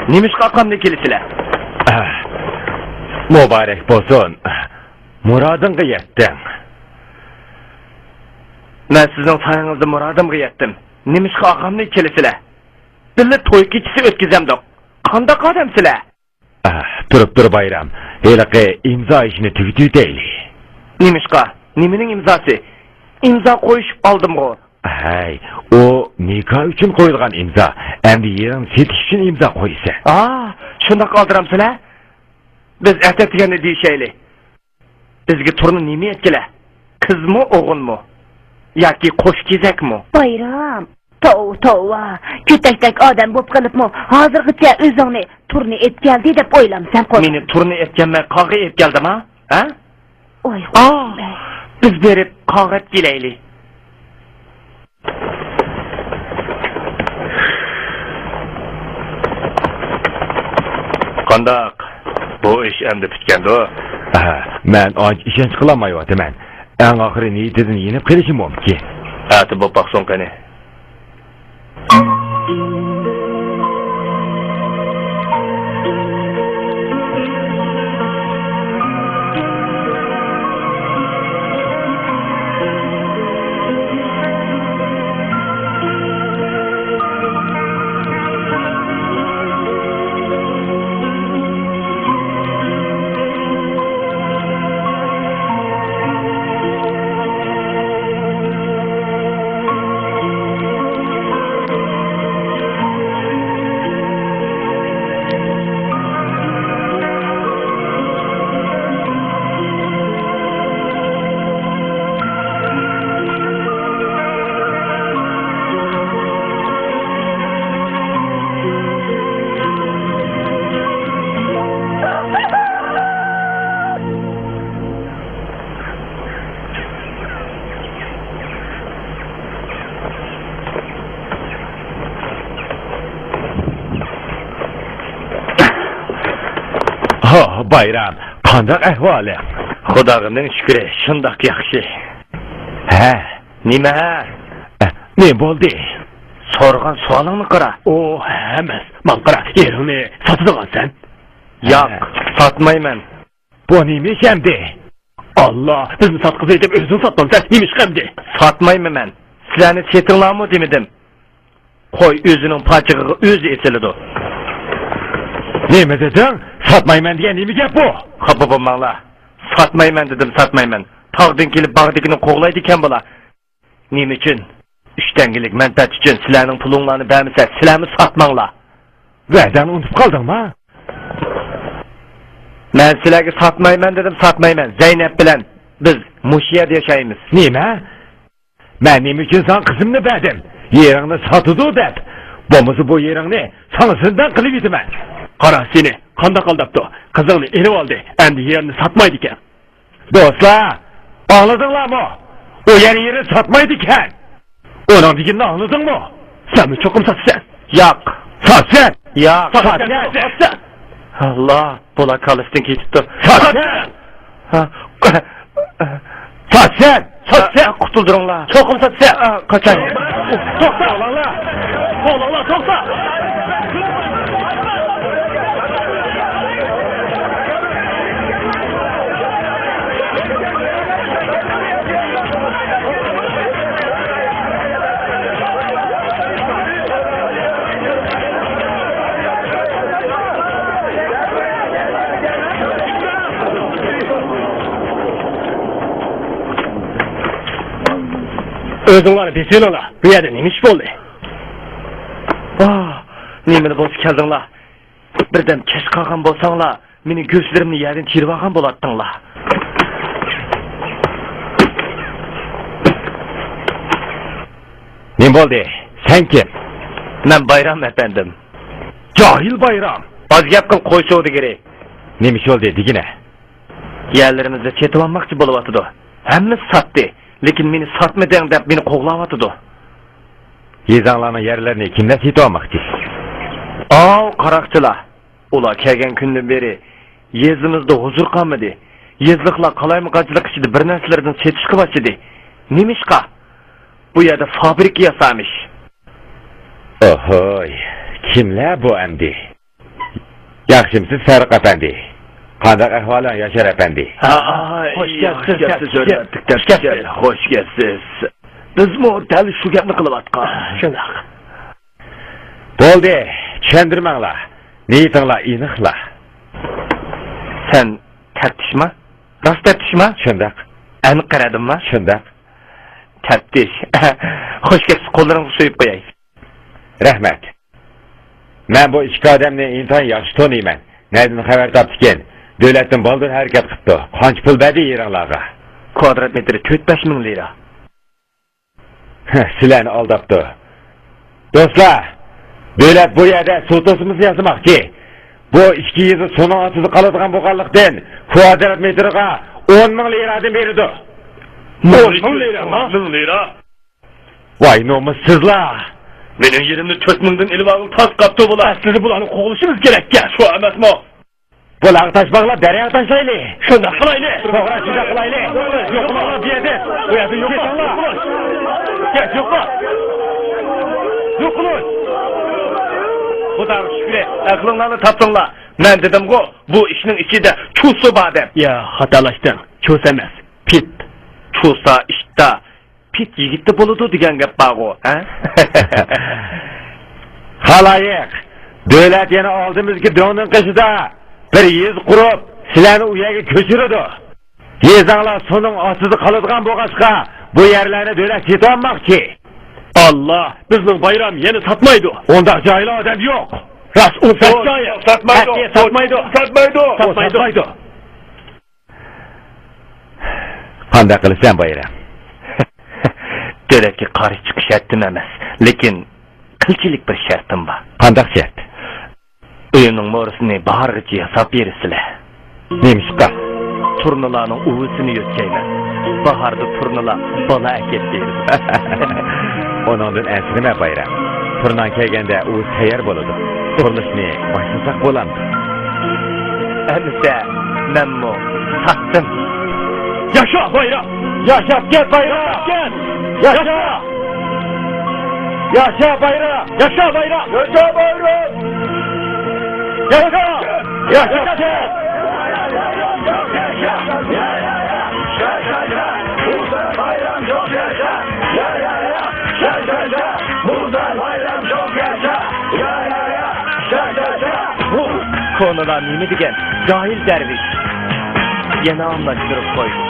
نېمىشقا ئاقامنى كېلىسىلە؟ ئەھ، مۇبارەك بولسۇن. مۇرادىڭغا يەتتىڭ. مەن سىزنىڭ سايىڭىزدا مۇرادىمغا يەتتىم. نېمىشقا ئاقامنى كېلىسىلە؟ بىللە توي كېچىسى ئۆتكۈزەمدۇق. قانداق ئادەمسىلە؟ ئەھ، تۇرۇپ تۇر بايرام. ھېلىقى ئىمزا ئىشىنى تۈگىتىۋېتەيلى. نېمىشقا؟ نېمىنىڭ ئىمزاسى؟ ئىمزا قويۇشۇپ ئالدىمغۇ. ھەي، ئۇ نىكاھ ئۈچۈن قويۇلغان ئىمزا. ئەمدى يېرىڭنى سېتىش ئۈچۈن ئىمزا قويىسەن. ئا، شۇنداق ئالدىرامسىلە؟ بىز ئەتە دېگەننى دېيىشەيلى. بىزگە تۇرنا نېمە ئېيتكىلە؟ قىزمۇ، ئوغۇلمۇ؟ ياكى قوش كېزەكمۇ؟ بايرام، توۋا، توۋا، كۆتەكتەك ئادەم بوپ قېلىپمۇ ھازىرغىچە ئۆزۈڭنى تۇرنا ئېيتكەلدى دەپ ئويلامسەن قوي. مېنى تۇرنا ئېيتكەنمەن، قاغا ئېيتكەلدىما؟ ھە؟ ئوي، ئا، بىز بېرىپ قاغا ئېيتكېلەيلى. قانداق؟ بۇ ئىش ئەمدى پۈتكەندۇ؟ ھە، مەن ئانچە ئىشەنچ قىلالمايۋاتىمەن. ئەڭ ئاخىرى نىيىتىدىن يېنىپ قېلىشى مۇمكىن. ئەتە بوپ باقسۇن قېنى. ھو، بايرام، قانداق ئەھۋالىڭ؟ خۇداغا مىڭ شۈكرى، شۇنداق ياخشى. ھە؟ نېمە ھە؟ ئە، نېمە بولدى؟ سورىغان سوئالىڭنى قارا. ئۇ ئەمەس، ماڭا قارا، يېرىڭنى ساتىدىغانسەن؟ ياق، ھە. ساتمايمەن. بۇ نېمە ئىش ئەمدى؟ ئاللا، بىزنى ساتقۇزاي دەپ ئۆزۈڭ ساتمامسەن، نېمە ئىش ئەمدى؟ ساتمايمەن مەن. سىلەرنى سېتىڭلارمۇ دېمىدىم. قوي ئۆزىنىڭ پاچىقىغا ئۆزى ئېسىلىدۇ. نېمە دېدىڭ؟ ساتمايمەن دېگەن نېمە گەپ بۇ؟ خاپا بولماڭلار. ساتمايمەن دېدىم، ساتمايمەن. تاغدىن كېلىپ باغدىكىنى قوغلايدىكەن بۇلار. نېمە ئۈچۈن؟ ئۈچ تەڭگىلىك مەنپەئەت ئۈچۈن سىلەرنىڭ پۇلۇڭلارنى بەرمىسە، سىلەرمۇ ساتماڭلار. ۋەدەڭنى ئۇنتۇپ قالدىڭما؟ مەن سىلەرگە ساتمايمەن دېدىم، ساتمايمەن. زەينەپ بىلەن بىز مۇشۇ يەردە ياشايمىز. نېمە؟ مەن نېمە ئۈچۈن ساڭا قىزىمنى بەردىم؟ يېرىڭنى ساتىدۇ دەپ. بولمىسا بۇ يېرىڭنى ساڭا زىندان قىلىۋېتىمەن. قارا سېنى، قانداق ئالداپتۇ؟ قىزىڭنى ئېلىۋالدى، ئەمدى يېرىنى ساتمايدىكەن. دوستلار، ئاڭلىدىڭلارمۇ؟ ئۇ يەر يېرى ساتمايدىكەن. ئۇنىڭ دېگىنىنى ئاڭلىدىڭمۇ؟ سەنمۇ چوقۇم ساتىسەن. ياق. ساتىسەن. ياق. ساتىسەن. ساتىسەن. ئاللا، بۇلار كاللىسىدىن كېتىپتۇ. ساتىسەن. ھە. ساتىسەن. ساتىسەن. قۇتۇلدۇرۇڭلار. چوقۇم ساتىسەن. قاچاي. توختا. توختا. ئۆزۈڭلار دېسىلىڭلار، بۇ يەردە نېمە ئىش بولدى؟ ۋاھ، نېمىلا بولسا كەلدىڭلار. بىردەم كەچ قالغان بولساڭلار، مېنىڭ گۆشلىرىمنى يەردىن تېرىۋالغان بولاتتىڭلار. نېمە بولدى؟ سەن كىم؟ مەن بايرام ئەپەندىم. جاھىل بايرام! ئاز گەپ قىل، قوي سودىگىرى! نېمە ئىش بولدى دېگىنە؟ يەرلىرىمىزنى سېتىۋالماقچى بولۇۋاتىدۇ. ھەممىسى ساتتى، لېكىن مېنى ساتمىدىڭ دەپ مېنى قوغلاۋاتىدۇ. يېزاڭلارنىڭ يەرلىرىنى كىملەر سېتىۋالماقچى؟ ئاۋۇ قاراقچىلار. ئۇلار كەلگەن كۈندىن بېرى يېزىمىزدا ھۇزۇر قالمىدى. يېزىلىقلار قالايمىقانچىلىق ئىچىدە بىر نەرسىلىرىدىن سېتىشقا باشلىدى. نېمىشقا؟ بۇ يەردە فابرىكا ياسارمىش. ئوھوي، كىملەر بۇ ئەمدى؟ ياخشىمسىز، فەرۇق ئەپەندى؟ قانداق ئەھۋالىڭ، ياشار ئەپەندى؟ ھا، خوش كەپسىز، خوش كەپسىز، ھۆرمەتلىك دەپتىچى. خوش كەپسىز. بىزمۇ دەل شۇ گەپنى قىلىۋاتقان. شۇنداق. بولدى، چۈشەندۈرمەڭلار. نىيىتىڭلار ئېنىقلا. سەن تەپتىشما؟ راست تەپتىشما؟ شۇنداق. ئەنقەرەدىنما؟ شۇنداق. تەپتىش. خوش كەپسىز، قوللىرىڭىزغا سۆيۈپ قوياي. رەھمەت. مەن بۇ ئىككى ئادەمنى ئىنتايىن ياخشى تونۇيمەن. نەدىن خەۋەر تاپتىكىن؟ دۆلەتتىن بالدۇر ھەرىكەت قىپتۇ. قانچە پۇل بەردى يېرىڭلارغا؟ كۋادرات مېتىرى تۆت بەش مىڭ لىرا. سىلەرنى ئالداپتۇ. دوستلار، دۆلەت بۇ يەردە سۇ توسمىسى ياسىماقچى. بۇ ئىككى يېزا سۇنىڭ ئاستىدا قالىدىغان بولغانلىقتىن، كۋادرات مېتىرىغا ئون مىڭ لىرادىن بېرىدۇ. ئون مىڭ لىرا؟ ئون مىڭ لىرا؟ ۋاي نومۇسسىزلار! مېنىڭ يېرىمنى تۆت مىڭدىن ئېلىۋالغىلى تاس قاپتۇ بۇلار. ئەسلىدە بۇلارنى قوغلىشىمىز كېرەككەن. شۇ ئەمەسمۇ؟ بۇلارغا تاش باغلاپ، دەرياغا تاشلايلى. شۇنداق قىلايلى. توغرا، شۇنداق قىلايلى. يوقىلىڭلار بۇ يەردىن. بۇ يەردىن يوقىلىڭلار. يوقىلىڭلار. يوقىلىڭ. خۇداغا شۈكرى، ئەقلىڭلارنى تاپتىڭلار. مەن دېدىمغۇ، بۇ ئىشنىڭ ئىچىدە چۇسا بار دەپ. يا، خاتالاشتىڭ. چۇسا ئەمەس، پىت. چۇسا ئىتتا، پىت يىگىتتە بولىدۇ دېگەن گەپ بارغۇ، ھە؟ خالايىق، دۆلەت يەنە ئالدىمىزدىكى دۆڭنىڭ قېشىدا بىر يېزا قۇرۇپ، سىلەرنى ئۇ يەرگە كۆچۈرىدۇ. يېزاڭلار سۇنىڭ ئاستىدا قالىدىغان بولغاچقا، بۇ يەرلەرنى دۆلەت سېتىۋالماقچى. ئاللا، بىزنىڭ بايرام يەنە ساتمايدۇ. ئۇنداق جاھىل ئادەم يوق. راست، ئۇ ساتمايدۇ. ساتمايدۇ. ساتمايدۇ. ساتمايدۇ. ساتمايدۇ. قانداق قىلىسەن، بايرام؟ دۆلەتكە قارشى چىقىش ھەددىم ئەمەس، لېكىن قىلچىلىك بىر شەرتىم بار. قانداق شەرت؟ ئۆيۈمنىڭ مورىسىنى باھارغىچە ياساپ بېرىسىلەر. نېمىشقا؟ تۇرنىلارنىڭ ئۇۋىسىنى يۆتكەيمەن. باھاردا تۇرنىلار بالا ئەكەپ بېرىدۇ. ئۇنىڭدىن ئەنسىرىمە، بايرام. تۇرناڭ كەلگەندە ئۇۋا تەييار بولىدۇ. قۇرۇلۇشنى باشلىساق بولامدۇ؟ ئەمىسە مەنمۇ ساتتىم. ياشا بايرام! ياشاپ كەت بايرام! ياشا! ياشا بايرام! ياشا بايرام! ياشا بايرام! ياشا! ياشاپ كەت! كونىلار نېمە دېگەن؟ جاھىل دەرۋىش. يەنە ئاممىلاشتۇرۇپ قويدى.